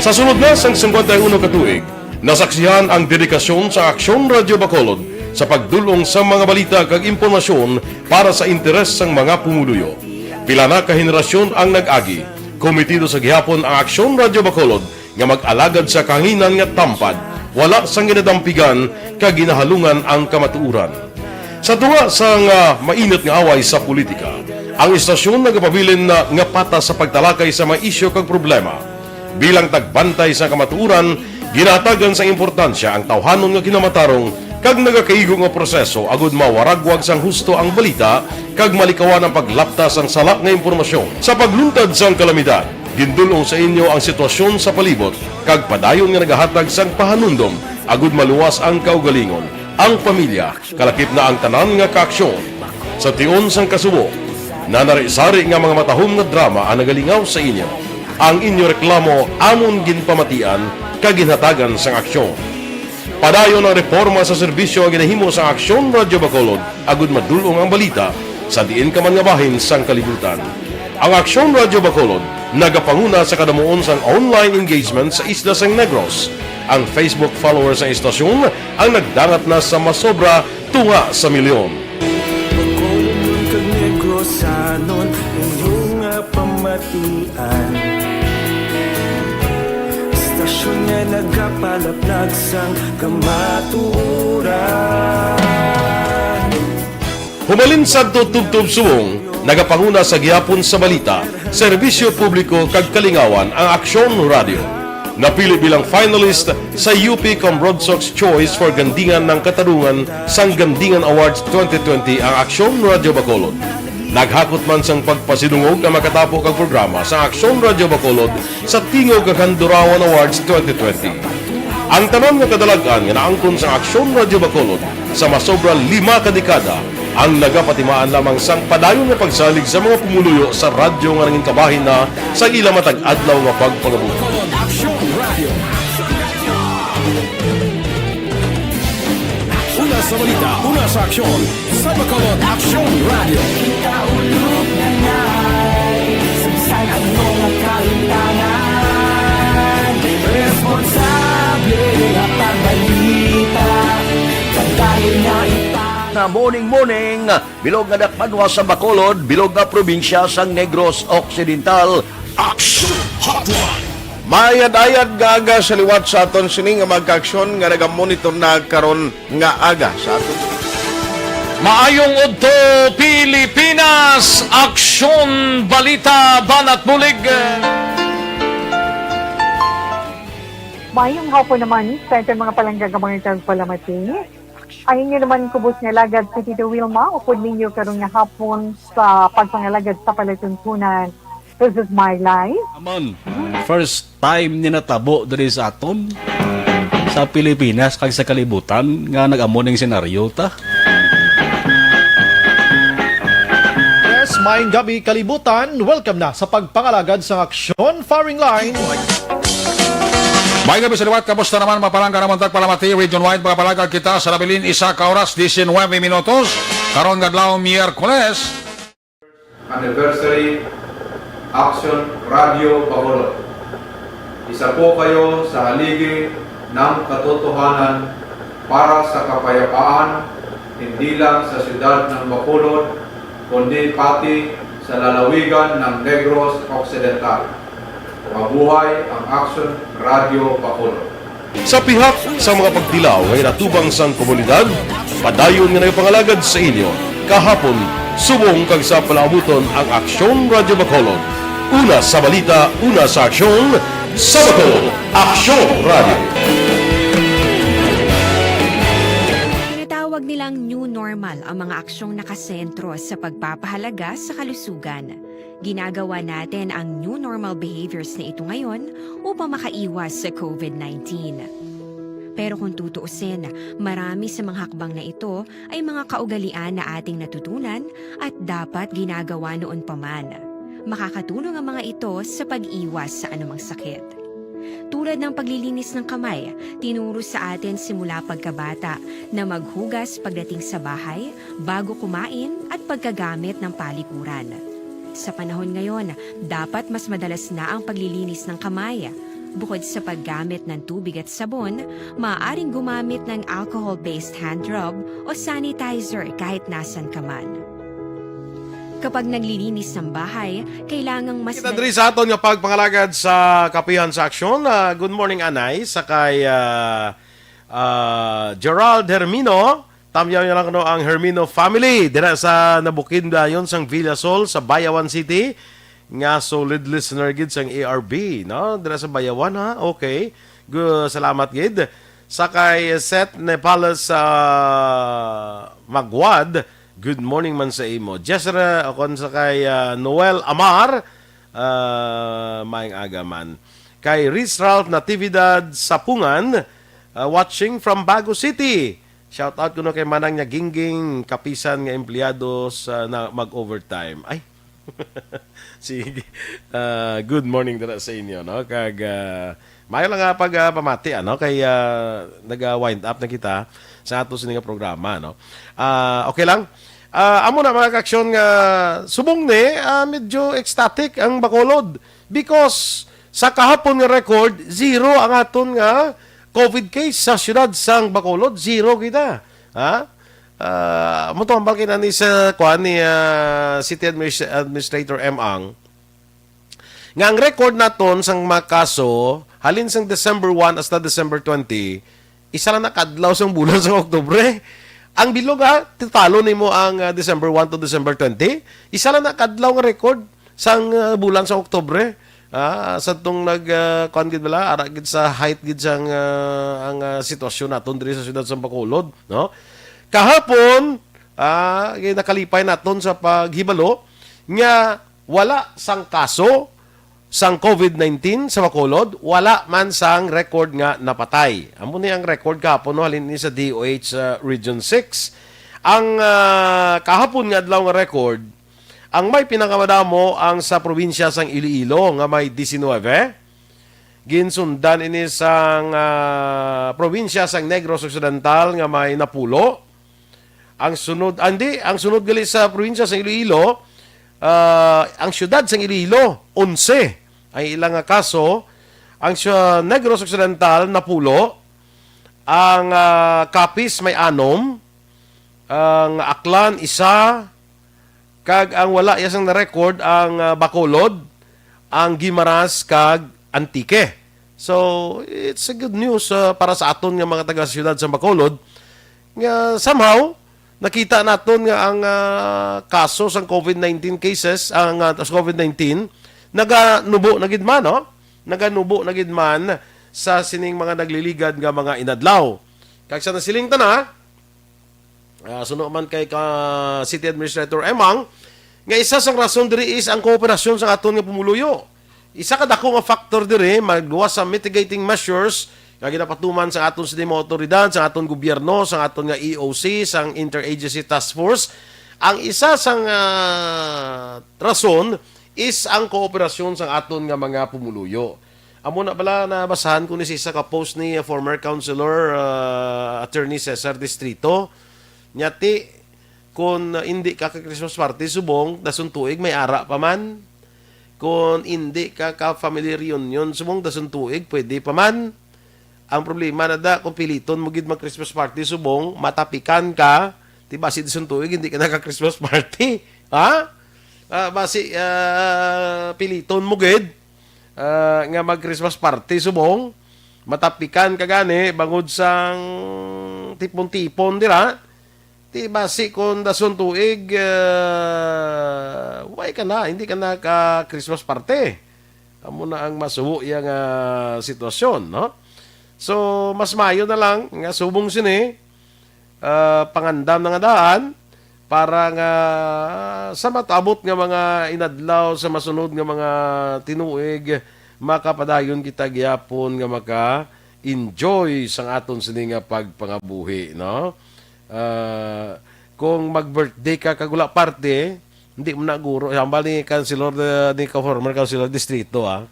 Sa sulod na sang singkwenta y uno ka tuig, nasaksihan ang dedikasyon sa Aksyon Radio Bacolod sa pagdul-ong sa mga balita kag impormasyon para sa interes sang mga pumuluyo. Pila na ka henerasyon ang nag-agi. Komitido sa gihapon ang Aksyon Radio Bacolod nga mag-alagad sa kahanginan nga tampad, wala sang ginadampigan kag ginahalungan ang kamatuoran. Sa tunga sang, ah, mainit nga away sa politika, ang istasyon nagapabilin na nga patas sa pagtalakay sa mga isyu kag problema. Bilang tagbantay sa kamatuoran, ginahatagan sang importansya ang tawhanon nga kinamatarong kag nagakaigo nga proseso agud mawaragwag sang husto ang balita kag malikawan ang paglapta sang sala nga impormasyon. Sa pagluntad sang kalamidad, gindul-ong sa inyo ang sitwasyon sa palibot kag padayon nga nagahatag sang pahanumdom agud maluwas ang kaugalingon, ang pamilya, kalakip na ang tanan nga kaaksyon. Sa tion sang kasubo, nanari-sari nga mga matahom nga drama ang nagalingaw sa inyo. Ang inyo reklamo amon ginpamatian kag ginhatagan sang aksyon. Padayon ang reporma sa serbisyo nga ginahimo sang Aksyon Radio Bacolod agud madul-ong ang balita sa diin ka man nga bahin sang kalibutan. Ang Aksyon Radio Bacolod nagapanguna sa kadamuon sang online engagement sa isla sang Negros. Ang Facebook followers sang istasyon ang nagdangat na sa masobra tunga sa milyon. Bacolodnon kag Negrosanon, inyo nga pamatian. Istasyon nga nagapalaplag sang kamatuoran. Humalin sadto tubtob subong, nagapanguna sa gihapon sa balita, serbisyo publiko kag kalingawan ang Aksyon Radio. Napili bilang finalist sa U P Comrade Sox Choice for Gandingan ng Katarungan sang Gandingan Awards twenty twenty ang Aksyon Radio Bacolod. Naghakot man sang pagpasidungog ang makatapo kag programa sa Aksyon Radio Bacolod sa Tingog kag Handurawan Awards twenty twenty. Ang tanan nga kadalag-an nga naangkon sa Aksyon Radio Bacolod sa masobra lima ka dekada ang nagapatimaan lamang sang padayon nga pagsalig sa mga pumuluyo sa radyo nga nangin kabahin na sa ila matag adlaw nga pagpangabuhi. Aksyon Radio. Una sa balita, una sa aksyon, sa Bacolod Aksyon Radio. Kita ulog na nai, sa bisan ano nga kalimtangan, responsable nga pagbalita, kag dali na ita- Na morning, morning, bilog nga dakbanwa sa Bacolod, bilog nga probinsya sang Negros Occidental. Action Hotline. Maayad-ayad nga aga sa liwat sa aton sini nga mga kaaksyon nga nagamonitor na karon nga aga sa aton. Maayong udto, Pilipinas! Aksyon, balita, banat bulig. Maayong hapon naman sa aton mga palangga nga mga tagpalamati. Ang inyo naman kubos nga alagad si Tito Wilma, upod ninyo karon nga hapon sa pagpangalagad sa palatuntunan. This is my life. Amon, first time ni natabo diri sa aton. sa Pilipinas kag sa kalibutan nga nag-amo ning senaryo ta. Yes, maayong gabi, kalibutan. Welcome na sa pagpangalagad sang Aksyon Firing Line. May gabi sa liwat, kamusta naman? Mapalangga naman tagpalamati, region-wide, makapalagad kita sa nabilin isa ka oras, diecinuebe minutos. Karon nga adlaw, Miyerkules. Anniversary, Action Radio Bacolod. Isa po kayo sa haligi ng katotohanan para sa kapayapaan, hindi lang sa siyudad ng Bacolod, kundi pati sa lalawigan ng Negros Occidental. Mabuhay ang Action Radio Bacolod. Sa pihak sa mga pagtilaw nga ginatubang sang komunidad, padayon nga nagapangalagad sa inyo. Kahapon, subong kag sa palaabuton ang Aksyon Radyo Bacolod. Una sa balita, una sa aksyon, sa Bacolod, Aksyon Radyo. Tinatawag nilang new normal ang mga aksyong nakasentro sa pagpapahalaga sa kalusugan. Ginagawa natin ang new normal behaviors na ito ngayon upang makaiwas sa covid nineteen. Pero kung tutuusin, marami sa mga hakbang na ito ay mga kaugalian na ating natutunan at dapat ginagawa noon pa man. Makakatulong ang mga ito sa pag-iwas sa anumang sakit. Tulad ng paglilinis ng kamay, tinuro sa atin simula pagkabata na maghugas pagdating sa bahay, bago kumain at pagkagamit ng palikuran. Sa panahon ngayon, dapat mas madalas na ang paglilinis ng kamay. Bukod sa paggamit ng tubig at sabon, maaaring gumamit ng alcohol-based hand rub o sanitizer kahit nasan ka man. Kapag naglilinis ng bahay, kailangang mas Kita diri sa aton nga pagpangalagad sa Kapihan sa Aksyon. Ah, good morning, Anay. Sa kay, ah, ah, Gerald Hermino. Tamyaw niya lang kuno ang Hermino family dira sa Nabukid dayon sang Villasol sa Bayawan City, nga solid listener gid sang A R B, no? Dira sa Bayawan, ha? Okay. Gu-, salamat gid. Sa kay Seth Nepales sa Magwad, good morning man sa imo. Jezreel, o kon sa kay, ah, Noel Amar, ah, maayong aga man. Kay Riz Ralph Natividad Sapungan, ah, watching from Bago City. Shout out kuno kay Manang niya Gingging, kapisan nga empleyado sa na mag-overtime. Ay. Sige. Ah, good morning dira sa inyo, no? Kag, ah, maayo lang nga pag, ah, pamati, ano? Kay, ah, naga-wind up na kita sa ato sini nga programa, no? Ah, okay lang. Ah, amo na, mga kaaksyon, nga subong ni, ah, medyo ecstatic ang Bacolod because sa kahapon nga record, zero ang aton nga covid case sa siyudad sang Bacolod, zero kita. Ha? Ah, mo to ang balkin ani sa kuan ni, ah, City Adminis-, Administrator M Ang, nga ang record naton sang mga kaso halin sang December one hasta December twenty, isa lang na kadlaw sang bulan sang Oktubre. Ang bilog, ha, totalo nimo ang, ah, December one to December twenty, isa lang na kadlaw nga record sang, ah, bulan sa Oktubre. Ah, sa tong nag, ah, kuan gid bala, ara gid sa height gid sang, ah, ang, ah, sitwasyon naton diri sa siyudad sa Bacolod, no? Kahapon, ah, kay nakalipay naton sa paghibalo nga wala sang kaso sang covid nineteen sa Bacolod, wala man sang record nga napatay. Amo ni ang record kahapon, no, halin ni sa D O H, ah, Region six. Ang, ah, kahapon nga adlaw nga record, ang may pinakamadamo ang sa probinsya sang Iloilo nga may diecinuebe. Ginsundan ini sang, ah, probinsya sang Negros Occidental nga may napulo. Ang sunod, ah, hindi, ang sunod gali sa probinsya sang Iloilo, ah, ang siyudad sang Iloilo, onse ang ilang nga kaso. Ang sa Negros Occidental, napulo. Ang, ah, Capiz may anom. Ang Aklan, isa. Kag ang wala iya sang na-record ang, ah, Bacolod, ang Guimaras kag Antique. So, it's a good news, ah, para sa aton nga mga taga-siyudad sa Bacolod nga somehow nakita naton nga ang, ah, kaso sang covid nineteen cases, ang, ah, sa covid nineteen, naganubo na gid man, no? Naganubo na gid man sa sining mga nagliligad nga mga inadlaw. Kag sa nasiling ta na, Ah, suno man kay ka City Administrator Emang, nga isa sang rason diri is ang kooperasyon sa aton nga pumuluyo. Isa ka dako nga factor diri, magluwas sa mitigating measures nga ginapatuman sa aton sini mga awtoridad, sa aton gobyerno, sa aton nga E O C, sa Interagency Task Force. Ang isa sang, ah, rason is ang kooperasyon sa aton nga mga pumuluyo. Amo na bala, nabasahan ko ni sa isa ka post ni former Councilor, ah, Attorney Cesar Distrito. Nya ti, kung hindi ka ka Christmas party subong, dason tuig may ara pa man. Kung hindi ka ka family reunion subong, dason tuig pwede pa man. Ang problema na da, kung piliton mo gid mag Christmas party subong, matapikan ka, ti basi dason tuig hindi ka naka Christmas party. Ha? Ah, basi, ah, piliton mo gid, ah, nga mag Christmas party subong, matapikan ka gani bangod sang tipon-tipon dira. Ti basi kung dason tuig, ah, way ka na, hindi ka na ka Christmas party. Amo na ang masubo iya nga sitwasyon, no? So, mas maayo na lang nga subong sini, ah, pangandam na nga daan para nga sa mataabot nga mga inadlaw, sa masunod nga mga tinuig, makapadayon kita gyapon nga maka-enjoy sang aton sini nga pagpangabuhi, no? Ah, kung mag-birthday ka kag wala party, hindi mo na guro. Hambal ni Councilor, eh, ni ka former Councilor Distrito, ah.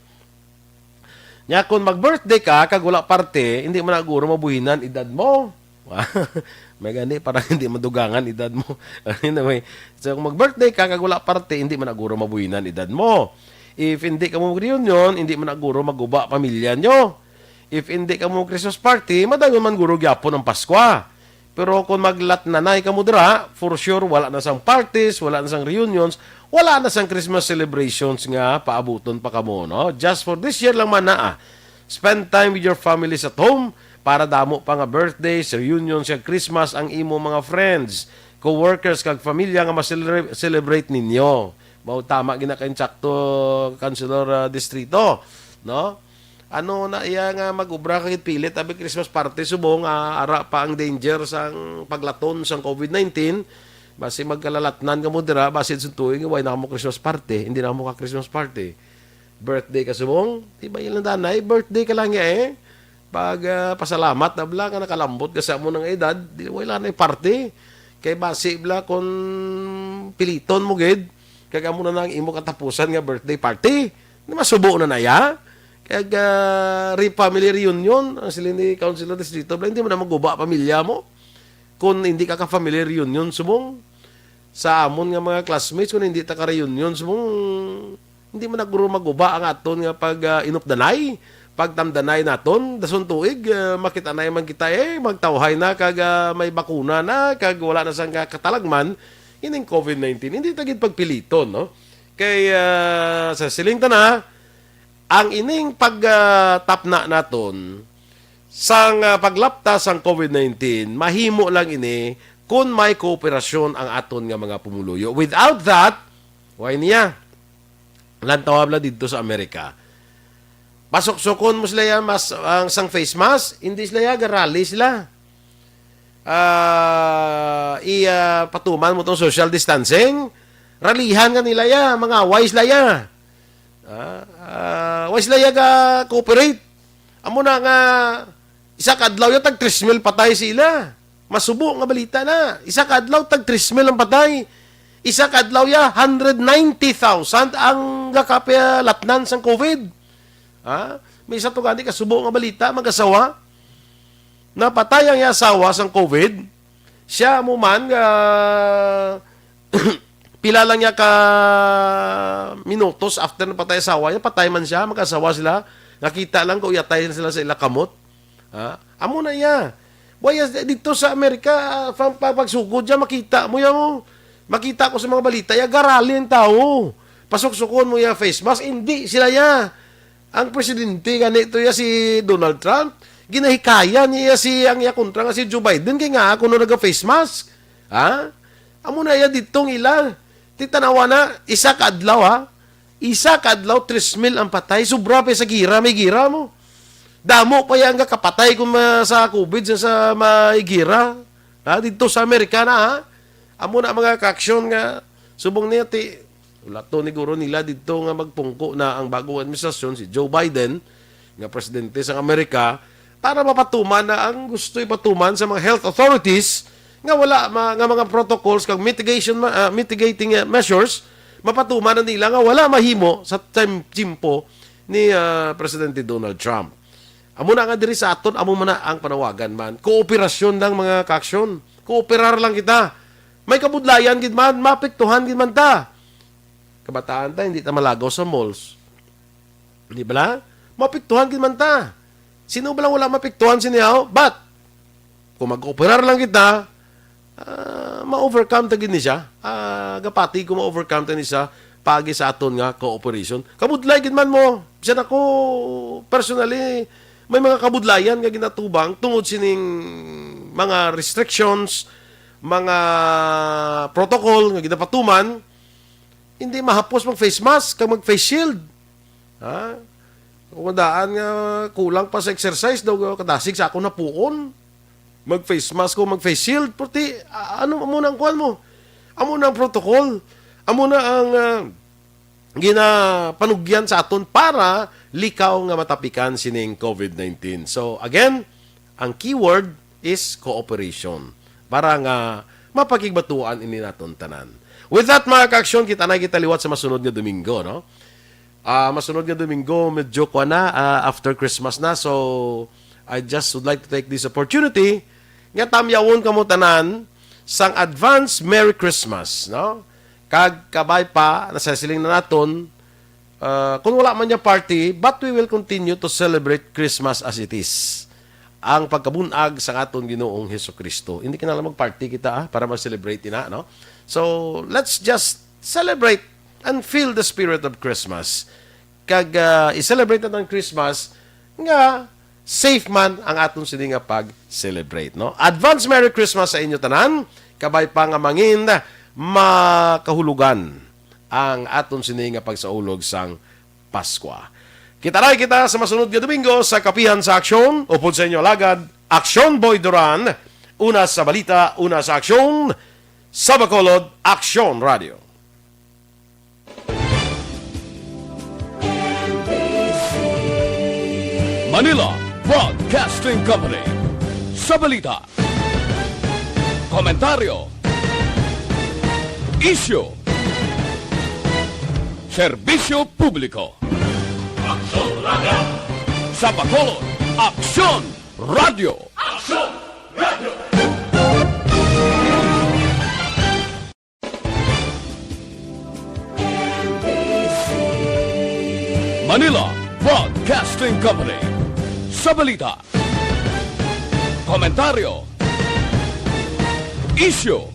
Nya, kung mag-birthday ka kag wala party, hindi man na guro mabuhinan edad mo. May gani, parang hindi madugangan edad mo. Anyway, so kung mag-birthday ka kag wala party, hindi man na guro mabuhinan edad mo. If hindi ka mo reunion, hindi man na guro maguba pamilya nyo. If hindi ka mo Christmas party, madayon man guro gyapon ang Paskwa. Pero kung maglatnanay kamo dira, for sure, wala na sang parties, wala na sang reunions, wala na sang Christmas celebrations nga paabuton pa kamo, no? Just for this year lang man na, ah. Spend time with your families at home para damo pa nga birthdays, reunions, kag Christmas ang imo mga friends, co-workers, kag familya nga ma-celebrate ninyo. Mao tama gina kay sakto, Councilor, ah, Distrito, no? Ano na iya nga mag-obra ka gid pilit abi Christmas party subong, ah, ara pa ang danger sang paglaton sang covid nineteen. Basi magkalalatnan kamo dira, basi sa tuig way na kamo Christmas party, hindi na kamo ka Christmas party. Birthday ka subong, di ba ilang danay? Birthday ka lang ya eh. Pag, ah, pasalamat na bala nga nakalambot ka sa amo nga edad, di wala na party. Kay basi bala kung piliton mo gid, kag amo na ang imo katapusan nga birthday party, na masubo na na ya. Kag, ah, re-, family reunion, ang siling ni Councilor Distrito, bala, hindi mo na maguba pamilya mo. Kung hindi ka ka family reunion, subong, sa amon nga mga classmates, kung hindi ta ka reunion, subong, hindi man naguro maguba ang aton nga pag, ah, inupdanay, pagtamdanay naton, dason tuig, ah, makita na man kita, eh, magtawhay na, kag, ah, may bakuna na, kag wala na sang katalagman, ining covid nineteen. Hindi ta gid pagpiliton, no? Kay, ah, sa siling ta na, ang ining pag, ah, tapna naton, sang, ah, paglapta sang covid nineteen, mahimo lang ini kun may kooperasyon ang aton nga mga pumuluyo. Without that, way niya. Lantawa bala didto sa Amerika. Pasuksukon mo sila ya, mas, ang sang face mask, hindi sila ya, garali sila. Ah, i, ah, patuman mo tong social distancing, ralihan ka nila ya, mangaway sila ya. Ah, ah, way sila ya ga-cooperate. Amo na nga, isa ka adlaw ya, tag tres mil patay sila. Masubo nga balita na. Isa ka adlaw, tag tres mil ang patay. Isa ka adlaw ya, hundred ninety thousand ang gakapilatnan sang covid. Ha? May isa to gani ka subo nga balita, mag-asawa. Napatay ang iya asawa sang covid. Siya mo man nga pila lang niya ka minutos after napatay asawa niya, patay man siya, mag-asawa sila. Nakita lang ko uyatay sila sa ila kamot. Ha? Amo na iya. Buhay dito sa Amerika, ah, pa-, pa-, pagsugod siya, makita mo yan, oh. Makita ko sa mga balita, ya garali ang tao. Pasuksukon mo ya face mask, hindi sila ya. Ang presidente ganito ya si Donald Trump, ginahikaya niya si ang iya kontra nga si Joe Biden kay nga ako no naga face mask. Ha? Amo na ya ditong ila. Titanawa na, isa ka adlaw, ha? Isa ka adlaw, tres mil ang patay. Sobra pa sa gira, may gira mo. Damo pa yang kapatay kung ma-, sa covid sa, sa may gira. Ha? Dito sa Amerika na, ha? Amo na mga kaaksyon nga subong niya ti, wala to ni guro nila dito nga magpungko na ang bagong administrasyon, si Joe Biden, nga presidente sa Amerika, para mapatuman na ang gusto ipatuman sa mga health authorities nga wala ma-, nga mga protocols kag mitigation ma-, ah, mitigating, ah, measures, mapatuman na nila nga wala mahimo sa time, tiyempo ni, ah, Presidente Donald Trump. Amo na nga diri sa aton, amo man na ang panawagan man. Kooperasyon lang, mga kaaksyon. Kooperar lang kita. May kabudlayan gid man, mapiktuhan gid man ta. Kabataan ta, hindi ta malagaw sa malls. Di bala? Mapiktuhan gid man ta. Sino bala wala mapiktuhan sini, haw? But, kung mag-kooperar lang kita, ah, ma-overcome ta gid ni siya. Ah, gapati ko ma-overcome ta ni siya paagi sa aton nga cooperation. Kabudlay gid man mo. Bisan ako, personally, may mga kabudlayan nga ginatubang tungod sining mga restrictions, mga protocol nga ginapatuman. Hindi mahapos mag-face mask kag mag-face shield. Ha? Kung daan nga kulang pa sa exercise, daw kadasig sa akon hapuon. Mag-face mask ko, mag-face shield. Puti, a-, ano, amo na ang kuwan mo? Amo na ang protocol. Amo na ang, ah, ginapanugyan sa aton para likaw nga matapikan sining covid nineteen. So, again, ang keyword is cooperation para nga mapakigbatuan ini naton tanan. With that, mga kaaksyon, kita na kita liwat sa masunod nga Domingo, no? Ah, masunod nga Domingo, medyo kwa na, ah, after Christmas na. So, I just would like to take this opportunity nga tamyawon kamo tanan sang advance Merry Christmas, no? Kag kabay pa, nasa siling na naton, ah, kung wala man niya party, but we will continue to celebrate Christmas as it is. Ang pagkabunag sa aton Ginoong Hesukristo. Hindi kinahanglan mag-party kita, ah, para ma-celebrate ina, no? So, let's just celebrate and feel the spirit of Christmas. Kag, ah, i-celebrate naton ang Christmas nga safe man ang aton sini nga pag-celebrate, no? Advance Merry Christmas sa inyo tanan. Kabay pa nga mangin makahulugan ang aton sini nga pagsaulog sang Paskwa. Kita na kita sa masunod nga Domingo sa Kapihan sa Aksyon. Upod sa inyo alagad, Aksyon Boy Duran. Una sa balita, una sa aksyon, sa Bacolod, Aksyon Radio. Manila Broadcasting Company. Sa balita, komentaryo, isyu, serbisyo publiko. Aksyon Radio. Sa Bacolod, Aksyon Radio. Aksyon Radio. Manila Broadcasting Company. Sa balita, komentaryo, isyu,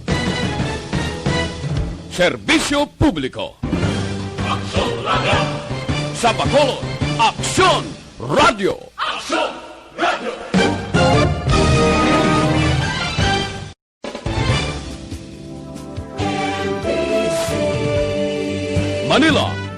serbisyo publiko. Aksyon Radio. Sa Bacolod, Aksyon Radio. Aksyon Radio. Manila